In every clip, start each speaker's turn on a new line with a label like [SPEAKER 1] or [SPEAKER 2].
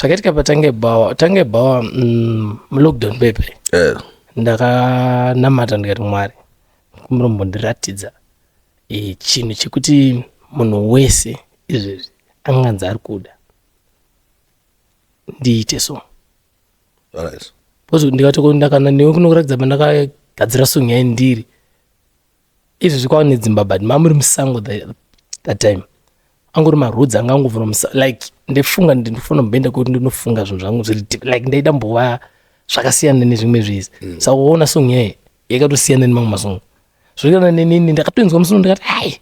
[SPEAKER 1] Zvakaitika patange bhawa, tange bhawa mulockdown pepe. Ndakanamata ndikati, Mwari, munombondiratidza chinhu chekuti munhu wese izvezvi anganzi ari kuda ndiite so. Because ndikati ndakana newe kunokuratidza pandakagadzira song yayi ndiri izvezvi kwava nedzimba, but mamuri musango that time angori maroods anga angovhura musa, like ndefunga ndinofanira kumboenda kuti ndinofunga zvinhu zvangu zviri deep, like ndaida mbova zvakasiyana nezvimwe zvese. Saka uona song yayi yakatosiyana nemamwe masong, zvoikana nenini ndakatoinzwa musuno, ndikati, "Hai,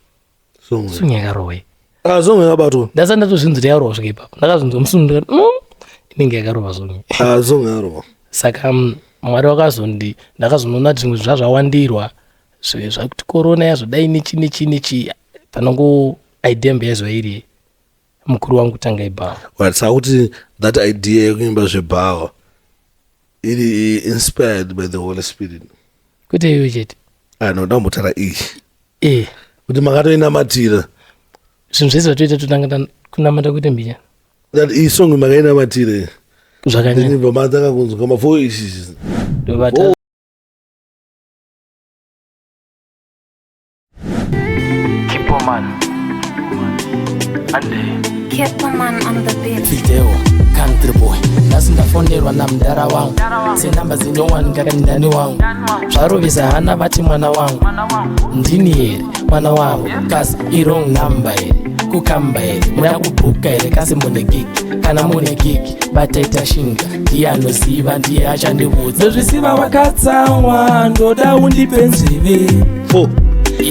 [SPEAKER 2] song
[SPEAKER 1] song yakarohwa iyi."
[SPEAKER 2] Ah, song yakabatwa.
[SPEAKER 1] Ndasati ndatozvinzwa kuti yarohwa svika ipapo. Ndakazvinzwa musuno, ndikati, inenge yakarova song."
[SPEAKER 2] Ah, song yakarova.
[SPEAKER 1] Saka Mwari wakazondi, ndakazonoona kuti zvimwe zvazvawandirwa zvakuti korona yazodai nechi nechi nechi, panongo idea mbe yaizova iri mukuru wangu tanga ibhawa.
[SPEAKER 2] Right, saka kuti that idea yekuimba zvebhawa iri inspired by the Holy Spirit?
[SPEAKER 1] Kwete iyoyo chete.
[SPEAKER 2] Ah, no, ndambotaura iyi kuti makatoinamatira.
[SPEAKER 1] Zvinhu zvese zvatoita totanga kunamata kuite mbichana.
[SPEAKER 2] That iyi song makainamatira?
[SPEAKER 1] Zvakanyanya.
[SPEAKER 2] Bva matanga kunzwa mavoices.
[SPEAKER 1] Ndobata. Kipoman ande.
[SPEAKER 3] Kepoman on the beat.
[SPEAKER 1] Fideo country boy, nhasi ndafonerwa namudhara wangu senamba dzinyowani, ngakati ndani wangu, zvarovesa hana, vati mwana wangu, ndini here mwana wavo? Kasi iwrong number here? Kukamba here? Muda kubhuka here? Kasi mune gig? Kana mune gig, bataita shinga, ndiye anoziva, ndiye achandiudza.
[SPEAKER 4] Ndozvisiva wakatsamwa, ndoda undipe nzeve.
[SPEAKER 2] Fo.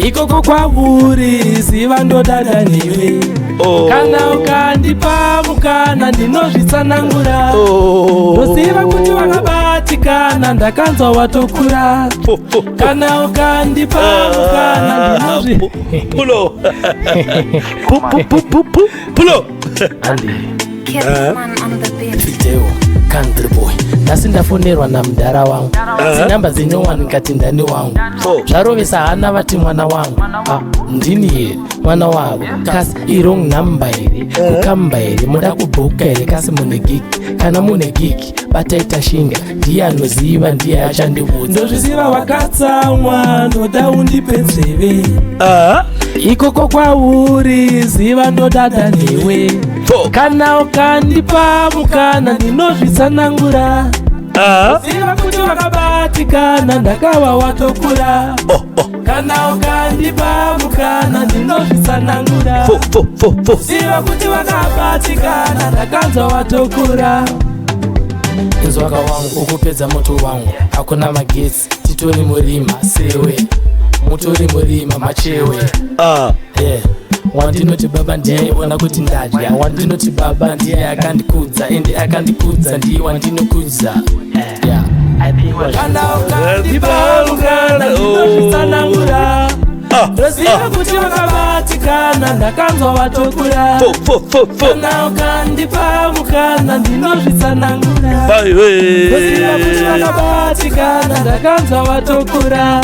[SPEAKER 4] Ikoko kwauri, ziva ndodada newe.
[SPEAKER 2] Oh.
[SPEAKER 4] Kana ukandipa mukana, ndinozvitsanangura.
[SPEAKER 2] Oh.
[SPEAKER 4] Ndoziva kuti wakabatikana, ndakanzwa watokura.
[SPEAKER 2] Fo, fo.
[SPEAKER 4] Kana ukandipa mukana, ndinozvi
[SPEAKER 2] Pulo. Pu, pu, pu, pu, pu. Pulo.
[SPEAKER 1] Andi.
[SPEAKER 3] Kepoman on the beat.
[SPEAKER 1] Fideo country boy, nhasi ndafonerwa namudhara wangu dzinamba dzinyowani, ngati ndani wangu,
[SPEAKER 2] Fo.
[SPEAKER 1] zvarovesa hana, vati mwana wangu. Ah, ndini here mwana wavo? Kasi iwrong number here? Kukamba here? Muda kubhuka here? Kasi mune gig? Kana mune gig, bataita shinga, ndiye anoziva, ndiye achandiudza.
[SPEAKER 4] Ndozviziva wakatsamwa, ndoda undipe nzeve. Ikoko kwauri, ziva ndodada newe.
[SPEAKER 2] Fo.
[SPEAKER 4] Kana ukandipa mukana, ndinozvitsanangura. Ziva kuti wakabatikana, ndakava watokura.
[SPEAKER 2] Oh, oh.
[SPEAKER 4] Kana ukandipa mukana, ndinozvitsanangura.
[SPEAKER 2] Fo, fo, fo, fo.
[SPEAKER 4] Ziva kuti wakabatikana, ndakanzwa watokura.
[SPEAKER 1] Inzwaka wangu, ukupedza moto wangu, hakuna magetsi, titori murima sewe, mutori murima machewe. Yeah. Wandinoti baba ndiye ona kuti ndadya, wandinoti baba ndiye akandikudza, ende akandikudza ndiye wandinokudza, yeah.
[SPEAKER 4] Kana ukandipa mukana, ndinozvitsanangura. Ndoziva kuti wakabatikana, ndakanzwa watokura.
[SPEAKER 2] Fo, fo, fo, fo.
[SPEAKER 4] Kana ukandipa mukana, ndinozvitsanangura.
[SPEAKER 2] Bye.
[SPEAKER 4] Ndoziva kuti wakabatikana, ndakanzwa watokura,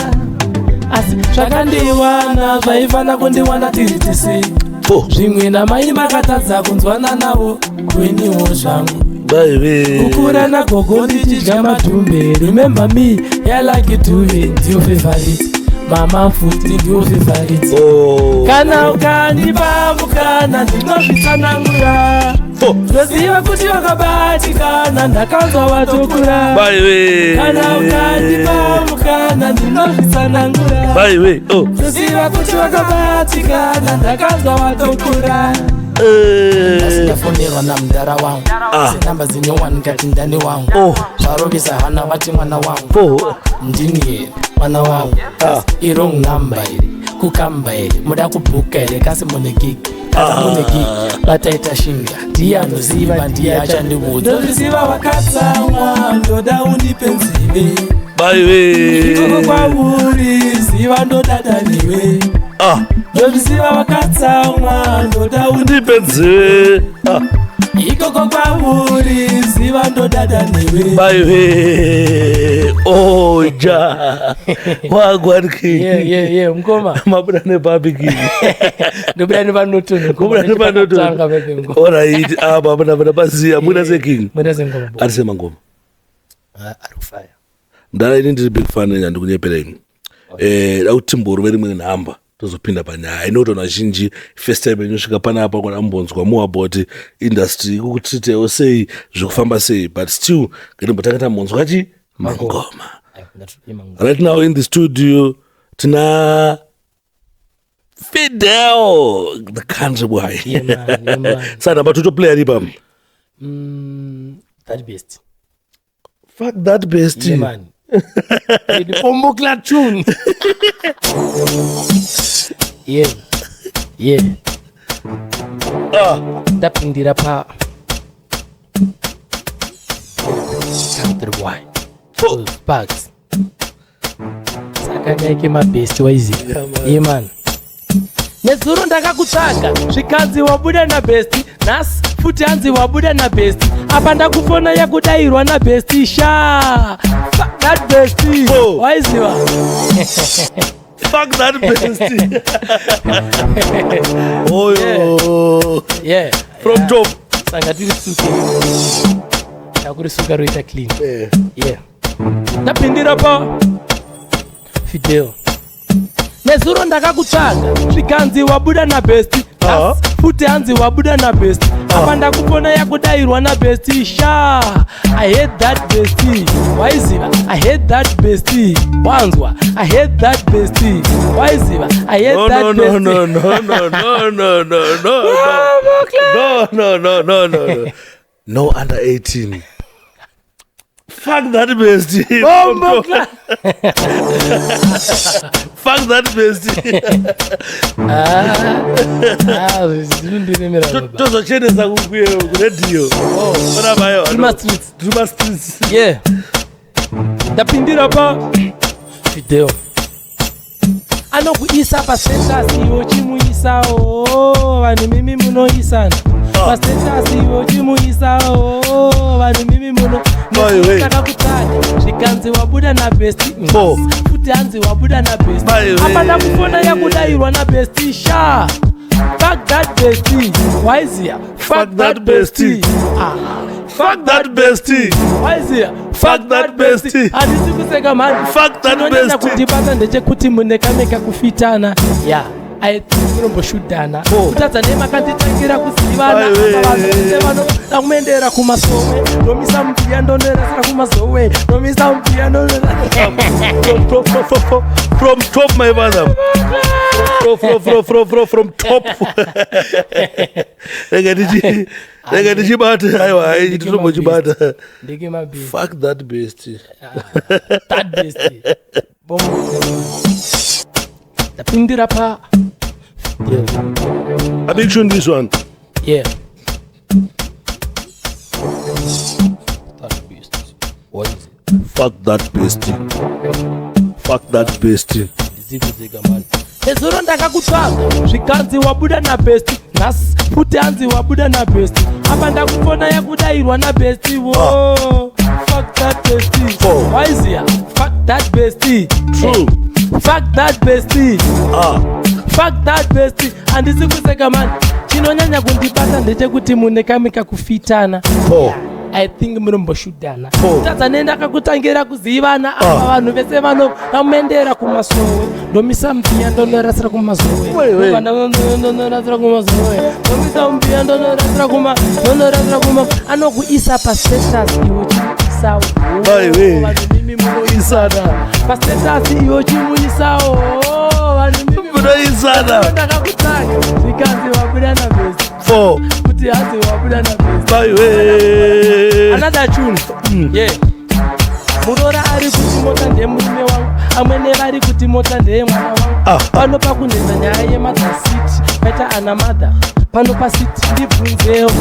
[SPEAKER 4] asi zvakandiwana zvaifana kundiwana tiri tisi.
[SPEAKER 2] Fo.
[SPEAKER 4] Zvimwe namai makatadza kunzwana navo, kuiniwo zvangu
[SPEAKER 2] Bye.
[SPEAKER 4] kukura nagogo ndichidya madhumbe. Remember me, yalike duve ndiyo favorite, mama futi ndiyo favorite.
[SPEAKER 2] Oh.
[SPEAKER 4] Kana ukandipa mukana, ndinozvitsanangura.
[SPEAKER 2] Fo.
[SPEAKER 4] Ndoziva kuti wakabatikana, ndakanzwa watokura.
[SPEAKER 2] Bye.
[SPEAKER 4] Kana ukandipa mukana, ndinozvitsanangura.
[SPEAKER 2] Bye. Oh.
[SPEAKER 4] Ndoziva kuti wakabatikana, ndakanzwa watokura.
[SPEAKER 2] Eh.
[SPEAKER 1] Ndafonerwa namudhara wangu senamba dzinyowani, ngati ndani wangu,
[SPEAKER 2] Oh.
[SPEAKER 1] zvarovesa hana, vati mwana wangu,
[SPEAKER 2] Fo.
[SPEAKER 1] ndini here mwana wangu? Iwrong number here? Kukamba here? Muda kubhuka here? Kasi mune gig? Kana mune gig, bataita shinga, ndiye anoziva, ndiye achandiudza.
[SPEAKER 4] Ndozviziva wakatsamwa, ndoda undipe nzeve.
[SPEAKER 2] Bye.
[SPEAKER 4] Ikoko kwauri, ziva ndodada newe. Ndozviziva wakatsamwa, ndoda
[SPEAKER 2] Ndipe nzeve. Ah.
[SPEAKER 4] Ikoko kwauri, ziva ndodada newe.
[SPEAKER 2] Maiwe, oja wagwan king.
[SPEAKER 1] Yeah, mukoma.
[SPEAKER 2] Mabuda nepapi, king?
[SPEAKER 1] Ndobuda nepaNorton.
[SPEAKER 2] Kubuda nepaNorton. Alright, apa pana paziya muda seking.
[SPEAKER 1] Muda sengoma.
[SPEAKER 2] Ari semangoma.
[SPEAKER 1] Ari kufaya.
[SPEAKER 2] Ndara, ini ndiri big fan, handikunyepera imi. Da kuti timborove rimwe nhamba, tozopinda panyaya inoto vazhinji first time inosvika panapa kana ambonzwa more about industry, ikukutreatewo sei, zvekufamba sei, but still ngatimbotanga tambonzwa chi mangoma. Right now in the studio tina Fidel the Country Boy.
[SPEAKER 1] Yeah, man, yeah, man.
[SPEAKER 2] Saka namba totoplaya ripa.
[SPEAKER 1] That best.
[SPEAKER 2] Fuck that best.
[SPEAKER 1] Yeah, man. The Bomboclat tune. Yeah.
[SPEAKER 2] Ah.
[SPEAKER 1] Ndapindira pa Country Boy. Sparks. Saka ndaike mabest waizi.
[SPEAKER 2] Yeah, man.
[SPEAKER 1] Yeah, man. Nezuro ndakakutsvaga, zvikanzi wabuda nabestie. Nhasi futi hanzi wabuda nabestie. Apa ndakufona, yakudayirwa nabestie. Sha, fuck that bestie.
[SPEAKER 2] Oh.
[SPEAKER 1] Waiziva.
[SPEAKER 2] Fuck that bestie. Oyo. From top.
[SPEAKER 1] Sanga tiri suke, takurisuka roita clean. Yeah, ndapindira pa Fidel. Nezuro ndakakutsvaga, zvikanzi wabuda nabestie.
[SPEAKER 2] Ah.
[SPEAKER 4] Futi hanzi wabuda nabestie. Apa ndakufona, yakudayirwa nabestie. Sha, I hate that bestie. Waiziva, I hate that bestie. Wanzwa, I hate that bestie. Waiziva, I hate
[SPEAKER 2] No,
[SPEAKER 4] that
[SPEAKER 2] no, no,
[SPEAKER 4] bestie.
[SPEAKER 2] no, no, no, no, no, no, no, no, no, no, no, no, no, no, under 18. Fuck that bestie.
[SPEAKER 4] Bombo
[SPEAKER 2] From top. Fuck that bestie.
[SPEAKER 1] Ah, zvinondiremera baba.
[SPEAKER 2] Tozochenesa kuredhiyo.
[SPEAKER 1] Druma Streets.
[SPEAKER 2] Druma Streets.
[SPEAKER 1] Yeah, ndapindira pa Fidel. Anokuisa pastatus, iwe chimuisawo. Vanhu mimi munoisana pastatus, iwe chimuisawo. Vanhu mimi muno.
[SPEAKER 2] Oi, wei.
[SPEAKER 1] Ndakakutsvaga, zvikanzi wabuda nabestie.
[SPEAKER 2] Oh.
[SPEAKER 4] Futi hanzi wabuda nabestie.
[SPEAKER 2] Oi, wei.
[SPEAKER 4] Apa ndakufona, yakudayirwa nabestie. Sha, fuck that bestie. Waiziya.
[SPEAKER 2] Fuck that bestie.
[SPEAKER 4] Ah.
[SPEAKER 2] Fuck that bestie.
[SPEAKER 4] Waiziya.
[SPEAKER 2] Fuck that bestie.
[SPEAKER 4] Handisi kuseka mhani.
[SPEAKER 2] Fuck that
[SPEAKER 4] Chinonyanya
[SPEAKER 2] bestie.
[SPEAKER 4] kundibata ndechekuti mune kameka kufitana. Ya, munomboshudhana.
[SPEAKER 2] Oh.
[SPEAKER 4] Kutadza nemakanditangira kuzivana.
[SPEAKER 2] Aiwe.
[SPEAKER 4] Apa vanhu vese vanoda kumendera kumasowe. Ndomisa mupiya, ndonorasira kumasowe. Ndomisa mupiya,
[SPEAKER 2] From top, my brother. From top. Rega tichibata. Aiwa, hai, titombochibata.
[SPEAKER 1] Ndeke mabest.
[SPEAKER 2] Fuck that bestie.
[SPEAKER 1] That bestie. Bombo. Ndapindira pa Fidel.
[SPEAKER 2] A big tune, this one.
[SPEAKER 1] Yeah. That beast. What is it?
[SPEAKER 2] Fuck that bestie. Fuck that bestie.
[SPEAKER 1] Ndizikuzeka mani.
[SPEAKER 4] Nezuro ndakakutsvaga, zvikanzi wabuda nabestie. Nhasi futi hanzi wabuda nabestie. Apa ndakufona, yakudayirwa nabestie. Wo, fuck that bestie.
[SPEAKER 2] Oh.
[SPEAKER 4] Waiziya. Fuck that bestie.
[SPEAKER 2] True.
[SPEAKER 4] Fuck that bestie.
[SPEAKER 2] Ah.
[SPEAKER 4] Fuck that bestie. Handisi kuseka mani. Chinonyanya kundibata ndechekuti mune kamika kufitana.
[SPEAKER 2] Oh.
[SPEAKER 1] I think munomboshudhana.
[SPEAKER 2] Oh.
[SPEAKER 4] Tadza nendakakutangira kuzivana. Apa vanhu vese vanomendera kumasowe. Ndomisa mupiya, ndonorasira kumasowe.
[SPEAKER 2] Wei, wei.
[SPEAKER 1] Ndonorasira kumasowe. Ndomisa mupiya, ndonorasira kuma, ndonorasira kuma. Anokuisa pastatus, iwe chimuisawo.
[SPEAKER 2] Wei, wei.
[SPEAKER 4] Vanhu mimi munoisana pastatus, iwe chimuisawo. Vanhu mimi
[SPEAKER 2] Munoisana.
[SPEAKER 4] ndakakutsvaga, zvikanzi wabuda nabestie.
[SPEAKER 2] Four.
[SPEAKER 4] Kuti hanzi wabuda nabestie.
[SPEAKER 2] Bye. Way.
[SPEAKER 4] Another tune. Yeah. Muroora ari kuti mota ndemurume wangu, amwene vari kuti mota ndeyemwana wangu.
[SPEAKER 2] Ah.
[SPEAKER 4] Pano pakunetsa nyaya yemother seat, paita ana mother pano paseat. Ndibvunzewo,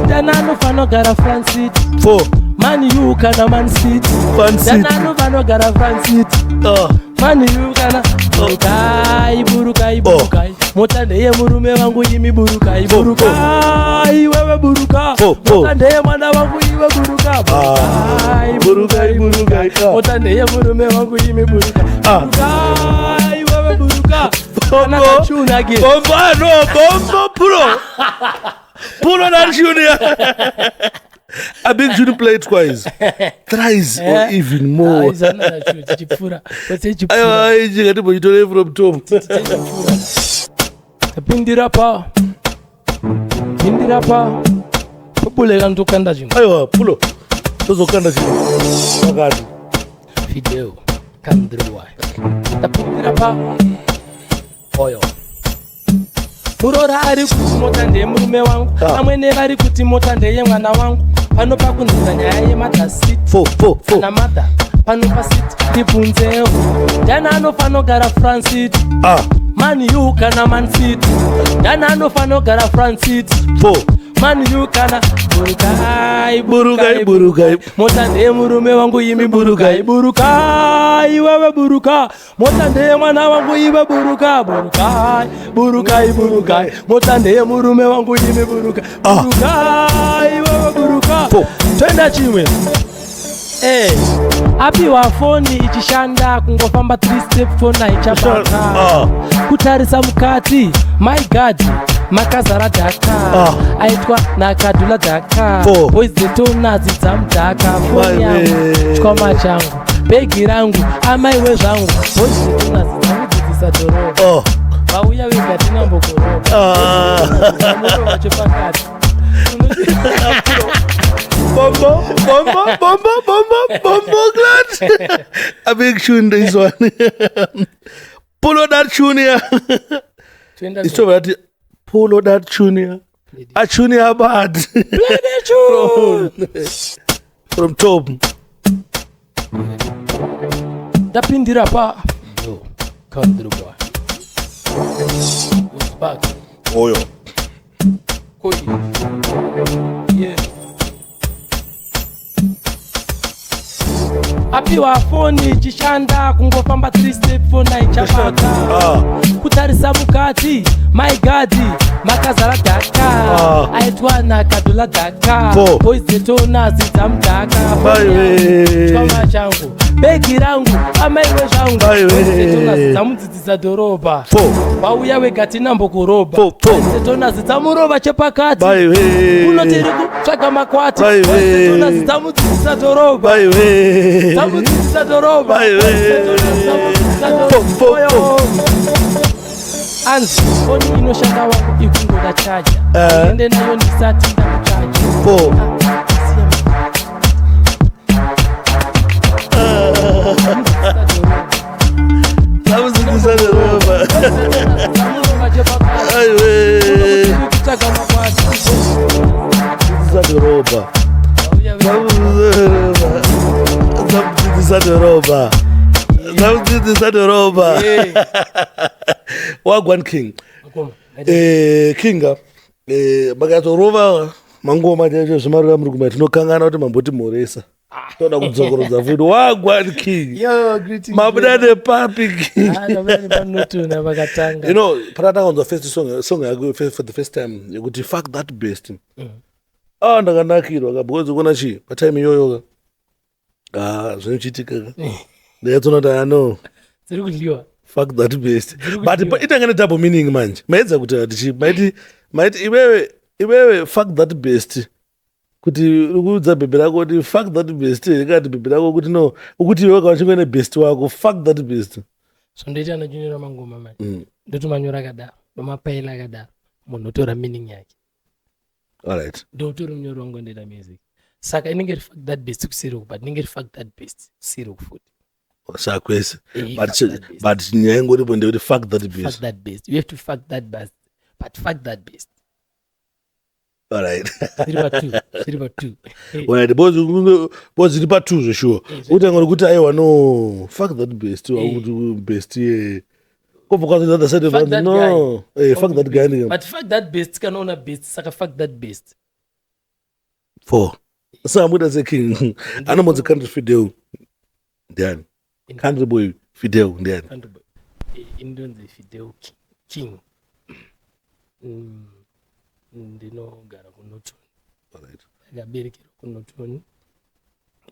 [SPEAKER 4] dana anofanogara front seat,
[SPEAKER 2] Four.
[SPEAKER 4] Man U kana Man City?
[SPEAKER 2] Front seat.
[SPEAKER 4] Dana anofanogara front seat,
[SPEAKER 2] Ah.
[SPEAKER 4] Man U kana? Burukai, burukai, burukai. Mota ndeye murume wangu, imi burukai, buruka iwewe, buruka.
[SPEAKER 2] Fo, fo.
[SPEAKER 4] Mota ndeye mwana wangu, iwe buruka, burukai,
[SPEAKER 2] Burukai, burukai, ah.
[SPEAKER 4] Mota ndeye murume wangu, imi buruka,
[SPEAKER 2] Ah.
[SPEAKER 4] buruka iwewe, buruka. Kana kachuna ke.
[SPEAKER 2] Bombo, ah, no, bombo, pulo. Pull on that junior. A big junior play twice, thrice, or even more.
[SPEAKER 4] Ah, izana nacho tichipfuura kwese tichipfuura.
[SPEAKER 2] Aiwa, ichi ngatimbochitore from top.
[SPEAKER 4] Tapindira pa, pindira pa, pabuleka, ndokanda zvimwe.
[SPEAKER 2] Aiwa, pulo. Tozokanda chino. Pakati.
[SPEAKER 1] Video kandruwa tapindira pa oyo.
[SPEAKER 4] Muroora ari kuti mota ndeye murume wangu.
[SPEAKER 2] Ah.
[SPEAKER 4] Amwene vari kuti mota ndeye mwana wangu. Pano pakunzisa nyaya yemother seat.
[SPEAKER 2] Four, four, four.
[SPEAKER 4] Na mother pano paseat, tibvunzewo ndani anofanogara front seat.
[SPEAKER 2] Ah,
[SPEAKER 4] Man U kana Man City, ndani anofanogara front seat?
[SPEAKER 2] Four.
[SPEAKER 4] Man U kana burukai.
[SPEAKER 2] Burukai, burukai.
[SPEAKER 4] Mota ndeye murume wangu, imi burukai, burukai iwewe, buruka. Mota ndeye mwana wangu, iwe buruka, burukai, burukai, burukai. Mota ndeye murume wangu, imi buruka,
[SPEAKER 2] Ah.
[SPEAKER 4] burukai iwewe, buruka.
[SPEAKER 2] Fo.
[SPEAKER 4] Toenda chimwe. Eh, apiwa foni ichishanda, kungofamba 3 step foni haichabata.
[SPEAKER 2] Ah.
[SPEAKER 4] Kutarisa mukati, my God, makazara dhaka.
[SPEAKER 2] Ah.
[SPEAKER 4] Aitwa nakadhula dhaka.
[SPEAKER 2] Four.
[SPEAKER 4] Boys dzetonazi dzamudhaka. Foni yangu,
[SPEAKER 2] Maiwe.
[SPEAKER 4] chikwama changu, bhegi rangu, amaiwe zvangu. Boys dzetonazi dzamudzidzisa dhorobha.
[SPEAKER 2] Oh.
[SPEAKER 4] Vauya vega, tinambokorobha.
[SPEAKER 2] Ah.
[SPEAKER 4] Murova chepakati.
[SPEAKER 2] Bombo, bombo, bombo, bombo, bombo, glad. A big tune, this one. Pull on that tune here.
[SPEAKER 1] Toenda.
[SPEAKER 2] It's over that. Pull on that tune here. A tune here bad.
[SPEAKER 4] Play the tune.
[SPEAKER 2] From top.
[SPEAKER 4] Ndapindira pa
[SPEAKER 1] Yo, kandruwa back.
[SPEAKER 2] Oyo.
[SPEAKER 4] Koi. Yeah. Apiwa foni ichishanda, kungofamba 3 step foni haichabata.
[SPEAKER 2] Ah.
[SPEAKER 4] Kutarisa mukati, my God, makazara dhaka.
[SPEAKER 2] Ah.
[SPEAKER 4] Aitwa nakadhula dhaka.
[SPEAKER 2] Four.
[SPEAKER 4] Boys dzetonazi dzamudhaka. Foni yangu,
[SPEAKER 2] Maiwe.
[SPEAKER 4] chikwama changu, bhegi rangu, amaiwe zvangu.
[SPEAKER 2] Maiwe.
[SPEAKER 4] Boys dzetonazi dzamudzidzisa dhorobha.
[SPEAKER 2] Four.
[SPEAKER 4] Vauya wega, tinambokorobha.
[SPEAKER 2] Four, four.
[SPEAKER 4] Dzetonazi dzamurova chepakati.
[SPEAKER 2] Maiwe.
[SPEAKER 4] Kuno tiri kutsvaga makwati.
[SPEAKER 2] Maiwe.
[SPEAKER 4] Dzetonazi dzamudzidzisa dhorobha.
[SPEAKER 2] Maiwe.
[SPEAKER 4] Dzamudzidzisa dhorobha.
[SPEAKER 2] Maiwe. Four, four, four.
[SPEAKER 4] Anzi foni inoshanda wangu, ikungoda chaja.
[SPEAKER 2] Eh.
[SPEAKER 4] Ende nayo ndisati ndakuchaja.
[SPEAKER 2] Four.
[SPEAKER 4] Ah, siya.
[SPEAKER 2] Dzamudzidzisa dhorobha.
[SPEAKER 4] Dzamurova chepakati.
[SPEAKER 2] Maiwe.
[SPEAKER 4] Kutsvaga makwati.
[SPEAKER 2] Dzamudzidzisa dhorobha.
[SPEAKER 4] Vauya vega.
[SPEAKER 2] Dzamudzidzisa dhorobha. Dzamudzidzisa dhorobha. Wagwan, king.
[SPEAKER 1] Mukoma.
[SPEAKER 2] Kinga, makatsorova mangoma chacho zvimarura muri kuma, tinokangana kuti mamboti mhoresa, toda kudzokorodza futi. Wagwan, king.
[SPEAKER 1] Yo, greetings.
[SPEAKER 2] Mabuda nepapi, king?
[SPEAKER 1] Ah, ndabuda nepanotuna vakatanga.
[SPEAKER 2] Patatanga kunzwa first song yako for the first time yekuti "Fuck That Best", ah, ndakanakirwa ka, because kuona chii, patime iyoyo ka, ah, zvinochiitika ka, ndakatoona kuti ano
[SPEAKER 1] Dziri kudyiwa.
[SPEAKER 2] "Fuck that best", but
[SPEAKER 1] kudyiwa.
[SPEAKER 2] itanga nedouble meaning manje. Maedza kuti atichi maiti iwewe fuck that best, kuti uri kuudza bhebhi rako kuti "Fuck that best" here, kati bhebhi rako kuti no, ukuti iwe kana uchinge best wako, "Fuck that best"?
[SPEAKER 1] Zvondoita, ndachinyora mangoma manje, ndotomanyora akadaro, ndomapaila akadaro, munhu otora meaning yake.
[SPEAKER 2] Alright.
[SPEAKER 1] Ndotori munyori wangu, ndoita music, saka inenge iri "Fuck That Best" kusiri uku, but inenge iri "Fuck That Best" kusiri uku futi.
[SPEAKER 2] Sakwese.
[SPEAKER 1] Eh,
[SPEAKER 2] But
[SPEAKER 1] fuck that best.
[SPEAKER 2] But nyaya ingoripo ndekuti "Fuck that
[SPEAKER 1] Fuck
[SPEAKER 2] best".
[SPEAKER 1] that best, you have to fuck that best, but fuck that best.
[SPEAKER 2] Alright.
[SPEAKER 1] Zviri pa2, zviri pa2.
[SPEAKER 2] Alright, because iri pa2 zveshuwa, utanga uri kuti aiwa, no, "Fuck that best", wakuti best ye kobva kwazo the other side.
[SPEAKER 1] Fuck that.
[SPEAKER 2] No, fuck that guy ndika.
[SPEAKER 1] But "Fuck that best" kana una best, saka "Fuck that best".
[SPEAKER 2] Four. Saka muita seking, anombonzi Country Fidel ndiani? Country Boy Fidel ndiani?
[SPEAKER 1] Country Boy. Indonzi Fidel King. Ndinogara kuNorton.
[SPEAKER 2] Alright.
[SPEAKER 1] Ndakaberekerwa kuNorton,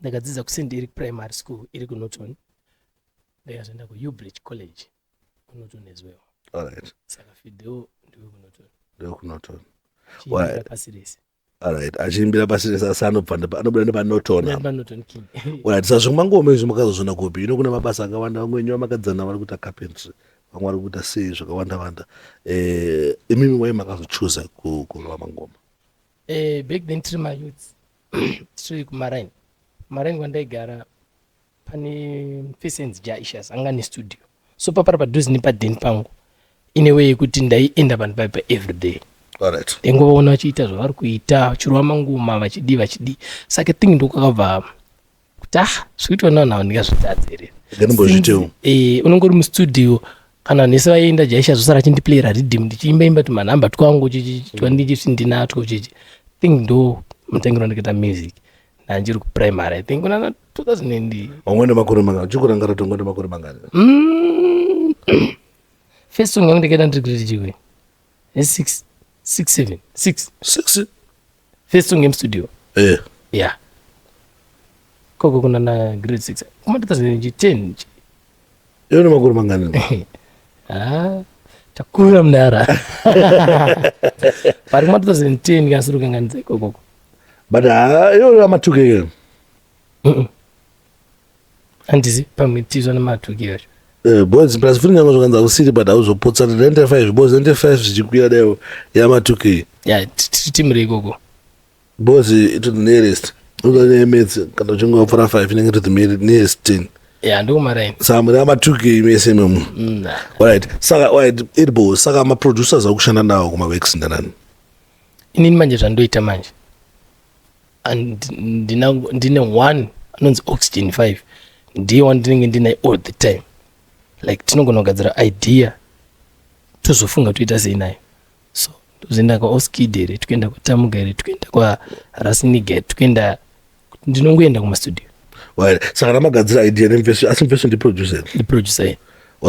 [SPEAKER 1] ndakadzidza kuSt Eric Primary School iri kuNorton, ndakazoenda kuUbridge College kuNorton as well.
[SPEAKER 2] Alright.
[SPEAKER 1] Saka Fidel ndiwe kuNorton.
[SPEAKER 2] NdewekuNorton.
[SPEAKER 1] Chiimbira pasi rese.
[SPEAKER 2] Alright, achiimbira pasi rese, asi anobva anobuda nepaNorton.
[SPEAKER 1] PaNorton King.
[SPEAKER 2] Alright, saka zvemangoma izvi makazozviona kupi? Ino kune mabasa akawanda, vamwe wenyu vamakadzana vari kuita carpentry, vamwe vari kuita sei zvakawanda wanda. Imimi wai makazochuza kurova mangoma?
[SPEAKER 1] Back then tiri mayouths, tiri kumaraini, kumaraini kwandaigara pane Fesens Jaishas anga nestudio, so papari padhuze nepadheni pangu, ine way yekuti ndaienda vanhu vaipa everyday. Ndaingovaona vachiita zvavari kuita, vachirova mangoma, vachidii vachidii. Saka think ndokwakabva kuti, ah, zvikuitwa navanhu ava ndingazvitadza here?
[SPEAKER 2] Ngatimbozviitewo.
[SPEAKER 1] Unenge uri mustudio, kana vanhu vese vaienda, Jaisha zvosara achindiplayera riddim, ndichiimba imba tumanhamba twangu chichi twandichisi ndinatwo chichi. Think ndo mutangiro wandakaita music, ndandiri kuprimary, I think kunana 2000 and
[SPEAKER 2] Wamwe nemakore mangani? Uchikurangarira kuti ungwe nemakore mangani?
[SPEAKER 1] First song yangu ndakaita ndiri grade chiwe 6, 6, 7, 6.
[SPEAKER 2] 6?
[SPEAKER 1] First song yemustudio. Yeah, koko kunana grade 6 kuma 2010.
[SPEAKER 2] Iyo nemakore mangani?
[SPEAKER 1] Ah, takura mudara, pari kuma 2010 kasiri kukanganidza ikokoko.
[SPEAKER 2] But ha, iyo amatuke.
[SPEAKER 1] Handisi pamwe tizwa nematuki acho.
[SPEAKER 2] Boys plus futi nyange zvakanzi hausiri, but hauzopotsa 95, boys, 95 zvichikwira daiwo yamatuke.
[SPEAKER 1] Ya, tiri timu reikoko.
[SPEAKER 2] Boys, to the nearest unoemaths, kana uchinge wapfuura 5 inenge to the nearest 10.
[SPEAKER 1] Ya, ndokumaraini.
[SPEAKER 2] Saka muri amatuke mese imomo. Alright, saka alright, iribo. Saka maproducers akushanda nawo kumaworks ndanani?
[SPEAKER 1] Inini manje zvandoita manje, and ndine one anonzi Oxygen 5, ndiye wandinenge ndinaye all the time. Like tinogona kugadzira idea, tozofunga toita sei nayo. So tozoenda kwaOskid here, tokuenda kwaTamuga here, tokuenda kwaRasiniga here, tokuenda, ndinongoenda kumastudio.
[SPEAKER 2] Right, saka ramagadzira idea nemufeso, asi mufeso ndiproducer?
[SPEAKER 1] Ndiproducer ye.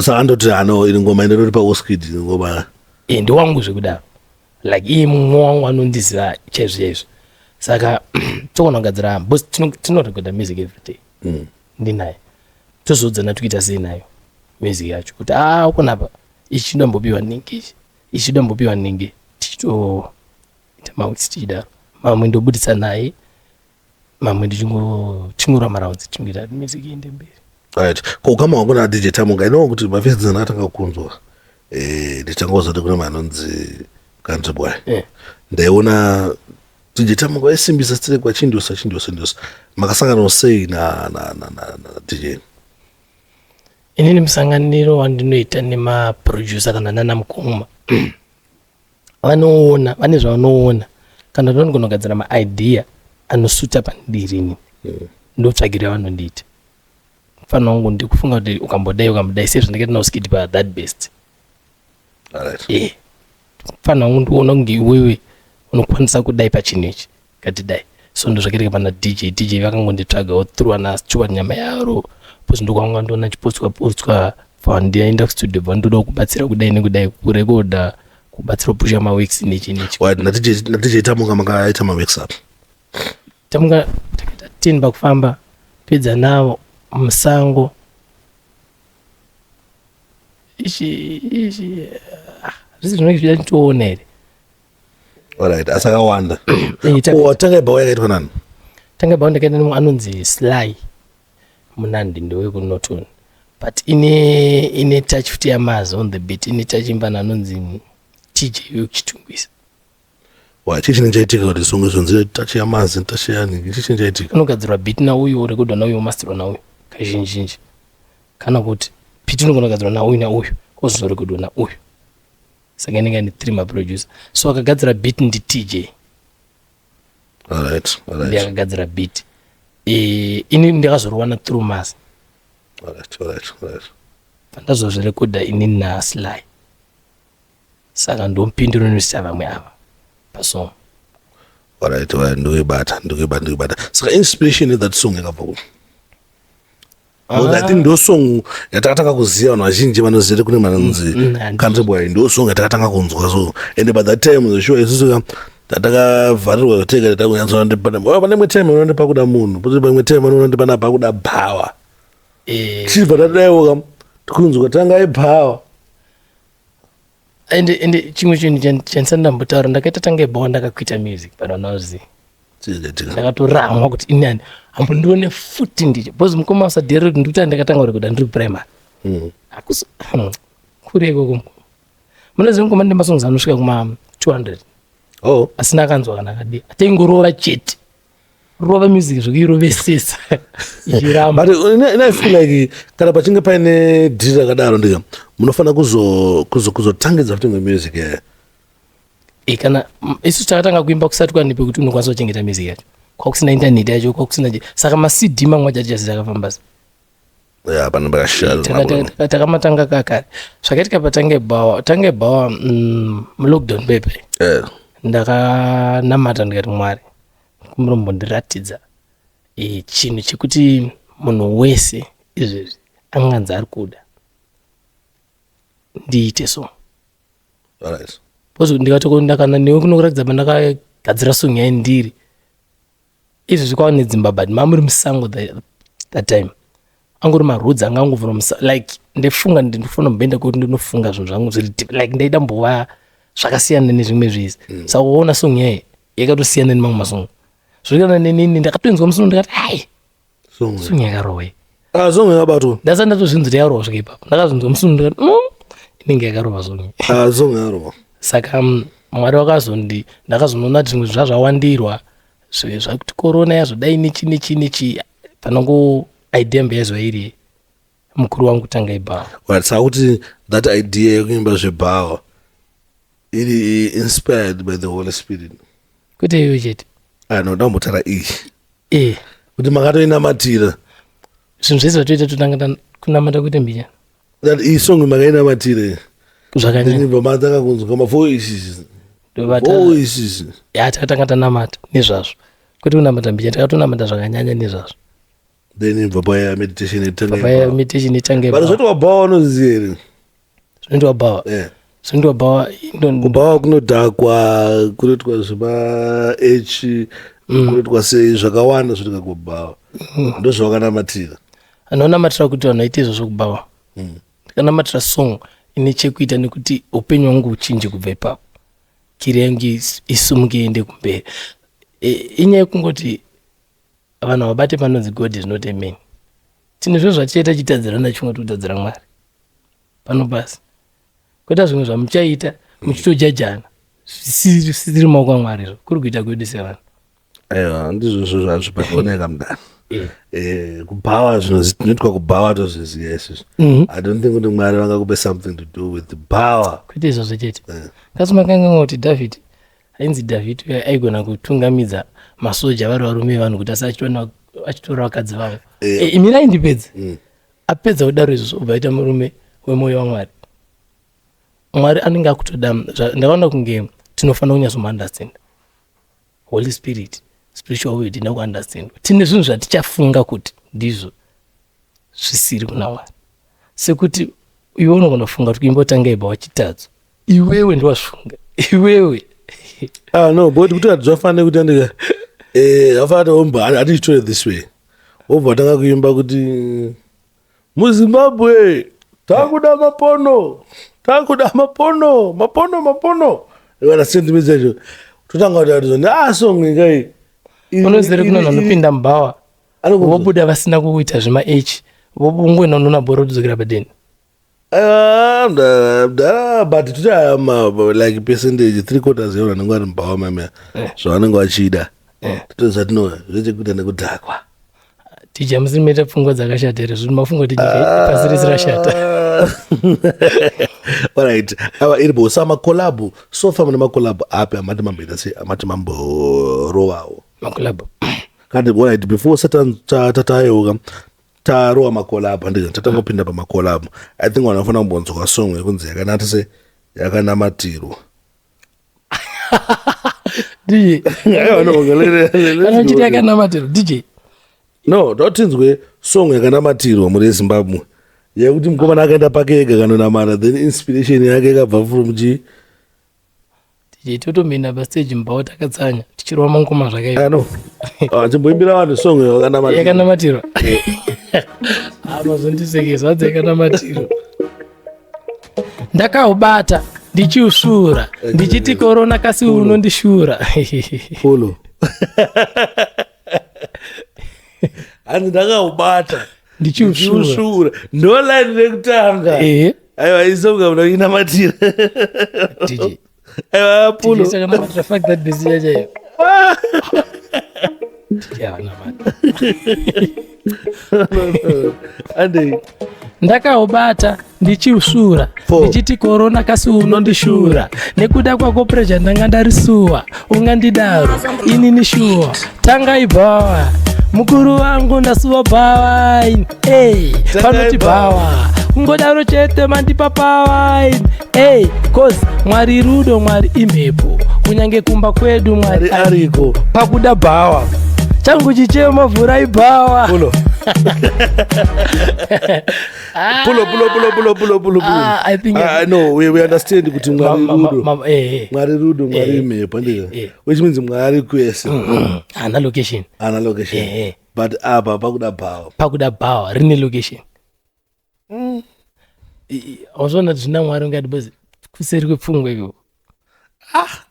[SPEAKER 2] Saka andoti ano iri ngoma inodori paOskid, ngoma.
[SPEAKER 1] E, ndiwangu zvekudaro, like iye mumwe wangu anondiziva chaizvo chaizvo. Saka togona kugadzira because tinorekoda music every day. Ndinaye, tozodzana tokuita sei nayo music yacho, kuti a ukonapa ichi chinombopiwa ningi, ichi ichi chinombopiwa ningi, tichitoita maweeks tichidaro. Mamwe ndobuditsa naye, mamwe tichingorwa marounds, tichingoita music iende mberi.
[SPEAKER 2] Right, ko ukama hwako naDJ Tamuga? Inowa kuti mafesi ndakatanga kunzwa, ndichangozoti kune manonzi Country Boy. Ndaiona DJ Tamuga vaisimbisa sterek, vachindosa chindosa ndosa. Makasanganawo sei na DJ?
[SPEAKER 1] Inini musanganiro wandinoita nemaproducer kana nana mukoma, vanoona, vane zvavanoona, kana kuti vanogona kugadzira maidea anosuta pandiri inini, ndotsvagira vanondiita. Mufana wangu, ndikufunga kuti ukambodai ukambodai sezvandakaita naOskid pa that best. Mufana wangu, ndikuona kunge iwewe unokwanisa kudai pachinhu ichi, ngatidai. So ndozvakaitika pana DJ. DJ vakangonditsvagawo through ana Stuart Nyama Yaro, because ndokwanga ndoona chipostwa postwa, ndiaenda kustudio, bva ndoda kubatsira kudai nekudai, kurekoda, kubatsira kupusha maweeks, nechi nechi.
[SPEAKER 2] Right, naDJ Tamuga makaita maworks up?
[SPEAKER 1] Tamuka takaita 10 pakufamba, pedza navo musango, ichi ichi, ah, zvisi zvinenge zvichida nditoona here.
[SPEAKER 2] Alright, asi akawanda.
[SPEAKER 1] Eh.
[SPEAKER 2] Ko Tanga Bhawa yakaitwa nani?
[SPEAKER 1] Tanga Bhawa ndakaita nemumwe anonzi Sly Munandi, ndewekuNorton, but ine touch futi yamazi on the beat, ine touch imbana anonzi TJ wekuChitungwiza.
[SPEAKER 2] Wa, chii chinenge chaitika kuti song izvonzi touch yamazi, touch yani? Chii chinenge chaitika?
[SPEAKER 1] Unogadzirwa beat nauyu, urekodwa nauyu, umasterwa nauyu kazhinji zhinji, kana kuti beat inogona kugadzirwa nauyu nauyu, ozorekodwa nauyu. Saka inenge ine three maproducer. So akagadzira beat ndi TJ. Ndiye akagadzira beat. Ini ndakazoriwana through Mas. Pandazozvirekodha inini naSly, saka ndomupinduro inoisa vamwe ava pasong.
[SPEAKER 2] Alright, ndikuibata, ndikuibata, ndikuibata. Saka inspiration yethat song yakabva kupi? Because I think ndo song yatakatanga kuziva, vanhu vazhinji vanoziva kune manonzi Country Boy, ndo song yatakatanga kunzwa. So and by that time, the show, isusu tatakavharirwa tega, takunyatsoona pane imwe time unoona pakuda munhu, pozi pamwe time unoona ndi pana pakuda bhawa. Tichibva tadaiwo ka kunzwa tanga ibhawa.
[SPEAKER 1] Ende chimwe chinhu chandisati ndambotaura, ndakaita Tanga Ibhawa ndakakuita music, but vanoziva
[SPEAKER 2] Chiitika.
[SPEAKER 1] Ndakatoramwa kuti inani hambondione futi ndicho, because mukoma usadherere kuti ndikuti ndakatanga kurekoda ndiri primary. Hakusi kure ikoko, mukoma. Munoziva mukoma, ndine masongs anosvika kuma 200 asina akanzwa kana akadi. Ataingorova chete, rova music zvekuirovesesa ichiramba.
[SPEAKER 2] But I feel like kana pachinge paine dhiri rakadaro, ndika munofanira kuzotangidza futi music yaya.
[SPEAKER 1] Kana isusu takatanga kuimba kusati kwani pekuti unokwanisa kuchengeta music yacho, kwakusina internet yacho, kwakusina saka maCD mamwe acho atichasi takafamba se
[SPEAKER 2] Ya, pane pakashata.
[SPEAKER 1] Takamatanga kakare. Zvakaitika paTanga Ibhawa, Tanga Ibhawa mulockdown pepe, ndakanamata ndikati, "Mwari, murombondiratidza chinhu chekuti munhu wese izvezvi anganzi ari kuda ndiite so." Because ndikatoko kana newe kunokuratidza pandakagadzira song yaindiri izvezvi kwava nedzimba, but mamuri musango that time, angori maroods anga angovhura like ndefunga ndinofanira kumboenda kuti ndinofunga zvinhu zvangu zviri deep, like ndaida mbova zvakasiyana nezvimwe zvisi. Saka ukaona song yayi yakatosiyana nemamwe masong, zvirikana nenini ndakatoinzwa musuno ndikati, "Hai,
[SPEAKER 2] Song.
[SPEAKER 1] song yakarohwa iyi."
[SPEAKER 2] Ah, song yakabatwa.
[SPEAKER 1] Ndasati ndatozvinzwa kuti yarohwa svika ipapo. Ndakazvinzwa musuno ndikati, inenge yakarova song iyi."
[SPEAKER 2] Ah, song yarohwa.
[SPEAKER 1] Saka Mwari wakazondi ndakazonoona kuti zvimwe zvazvawandirwa zvakuti korona yazodai nechi nechi nechi, panongo idea mbe yaizova iri mukuru wangu Tanga Ibhawa.
[SPEAKER 2] Right, saka kuti that idea yekuimba zvebhawa iri inspired by the Holy Spirit?
[SPEAKER 1] Kwete iyoyo chete.
[SPEAKER 2] Ah, no, ndambotaura iyi kuti makatoinamatira.
[SPEAKER 1] Zvinhu zvese zvatoita totanga kunamata kuite mbichana.
[SPEAKER 2] That iyi song makainamatira?
[SPEAKER 1] Zvakanyanya.
[SPEAKER 2] Ibva matanga kunzwa mavoices. Voices.
[SPEAKER 1] Ya, takatanga tanamata nezvazvo, kwete kunamata mbichana, takatonamata zvakanyanya nezvazvo.
[SPEAKER 2] Then ibva paya meditation yetanga.
[SPEAKER 1] Paya meditation itange.
[SPEAKER 2] But zvoti wabhawa unoziva here?
[SPEAKER 1] Zvinoitwa bhawa?
[SPEAKER 2] Yeah.
[SPEAKER 1] Zvinoitwa bhawa
[SPEAKER 2] Kubhawa kunodhakwa, kunoitwa zvema h, kunoitwa sei, zvakawanda zvinoitika kubhawa. Ndozvawakanamatira?
[SPEAKER 1] Anonamatira kuti vanhu vaite izvozvo kubhawa. Ndakanamatira song ine chekuita nekuti upenyu hwangu huchinje kubva ipapo, career yangu isumuke iende kumberi. Inyaya yekungoti vanhu havabate panonzi God is not a man. Tine zvinhu zvatichaita chitadzirana chimwe, tikutadzira Mwari pano pasi, kweta zvimwe zvamuchaita muchitojajana zvisiri maoko aMwari, izvo kuri kuita kwedu sevanhu.
[SPEAKER 2] Aiwa, ndizvozvo zvazvo patooneka mudani. Kubhawa, zvinhu zvinoitwa kubhawa tozviziva isusu. I don't think kuti Mwari vangakupe something to do with bhawa.
[SPEAKER 1] Kwete izvozvo chete. Kasi makanga kuti David, ainzi David uya, aigona kutungamidza masoja vari varume vevanhu kuti asa achitora vakadzi vavo. Imirai ndipedze. Apedza kudaro izvozvo, obva aita murume wemwoyo waMwari. Mwari anenge akutoda. Ndakaona kunge tinofanira kunyatsomuunderstand Holy Spirit, spiritual world ina kuunderstand. Tine zvinhu zvatichafunga kuti ndizvo zvisiri kuna Mwari, sekuti iwe unogona kufunga kuti kuimba Tanga Ibva wachitadzo, iwewe ndiwazvifunga iwewe.
[SPEAKER 2] Ah, no, but kuti hatizofanira kuti andika afanira omba hatichitore this way, wobva watanga kuimba kuti muZimbabwe takuda mapono, takuda mapono, mapono, mapono, kana sentiment yacho totanga kuti atizoni, ah, song ingai.
[SPEAKER 1] Unoziva kuna vanhu vanopinda mubhawa, vobuda vasina kuita zvema h, vongoenda unoona bhora kudzokera padeni.
[SPEAKER 2] Ah, but toti like percentage, three quarters yevanhu vanenge vari mubhawa mamia, zvavanenge vachida totoziva tino zvechekuita nekudhakwa.
[SPEAKER 1] Tija musiri maita pfungwa dzakashata here? Zvino mafunga kuti nyika pasi rese rashata?
[SPEAKER 2] Alright, ava iripo sa macollabo. So far mune macollabo api amati mamboita sei, amati mamborovawo?
[SPEAKER 1] Macollabo?
[SPEAKER 2] Kandi alright, before tatayeuka tarova macollabo, handika tatangopinda pamacollabo, I think vanhu vanofanira kumbonzwa song yekunzi yakanata se yakanamatirwa.
[SPEAKER 1] DJ,
[SPEAKER 2] Aiwa, no,
[SPEAKER 1] kana uchiti yakanamatirwa, DJ,
[SPEAKER 2] No, totinzwe song yakanamatirwa muri yeZimbabwe yekuti mukomana akaenda pake ega kanonamata, then inspiration yake ikabva from chi
[SPEAKER 1] DJ, totomina pastage mbawo takatsanya tichirova mangoma zvakaipa.
[SPEAKER 2] Ah, no. Ah, chimboimbira vanhu song yakanamatirwa.
[SPEAKER 1] Yakanamatirwa. Ah, mazondisekesa hadzi yakanamatirwa. Ndakaubata ndichiusvura ndichiti korona kasi unondishura.
[SPEAKER 2] Polo. Hanzi ndakaubata
[SPEAKER 1] ndichiusvura.
[SPEAKER 2] Ndichiusvura. Ndo line rekutanga.
[SPEAKER 1] Ehe.
[SPEAKER 2] Aiwa, isonga munoinamatira.
[SPEAKER 1] DJ.
[SPEAKER 2] Aiwa, Polo.
[SPEAKER 1] DJ takanamatira, fuck that busy yachayo. DJ akanamata.
[SPEAKER 2] Andei.
[SPEAKER 1] Ndakaubata ndichiusvura
[SPEAKER 2] Four.
[SPEAKER 1] ndichiti korona kasi unondishura nekuda kwako preja ndanga ndarisuwa ungandidaro inini shuwa tangai bhawa mukuru wangu ndasuwa bhawa ey panoti bhawa kungodaro chete mandipa pawa ey cause Mwari rudo, Mwari imhepo, kunyange kumba kwedu Mwari
[SPEAKER 2] Mwari ariko.
[SPEAKER 1] Pakuda bhawa changu chichema vhurai bhawa.
[SPEAKER 2] Pulo. Pulo, pulo, pulo, pulo, pulo, pulo, pulo.
[SPEAKER 1] Ah, I think-
[SPEAKER 2] Ah, no, we understand kuti Mwari rudo. Mwari rudo, Mwari imhepo, ndizvo. Which means Mwari kwese.
[SPEAKER 1] Haana location.
[SPEAKER 2] Ana location. But apa pakuda bhawa.
[SPEAKER 1] Pakuda bhawa rine location. Wazviona kuti zvina Mwari ungati bcause kuseri kwepfungwa ikoko.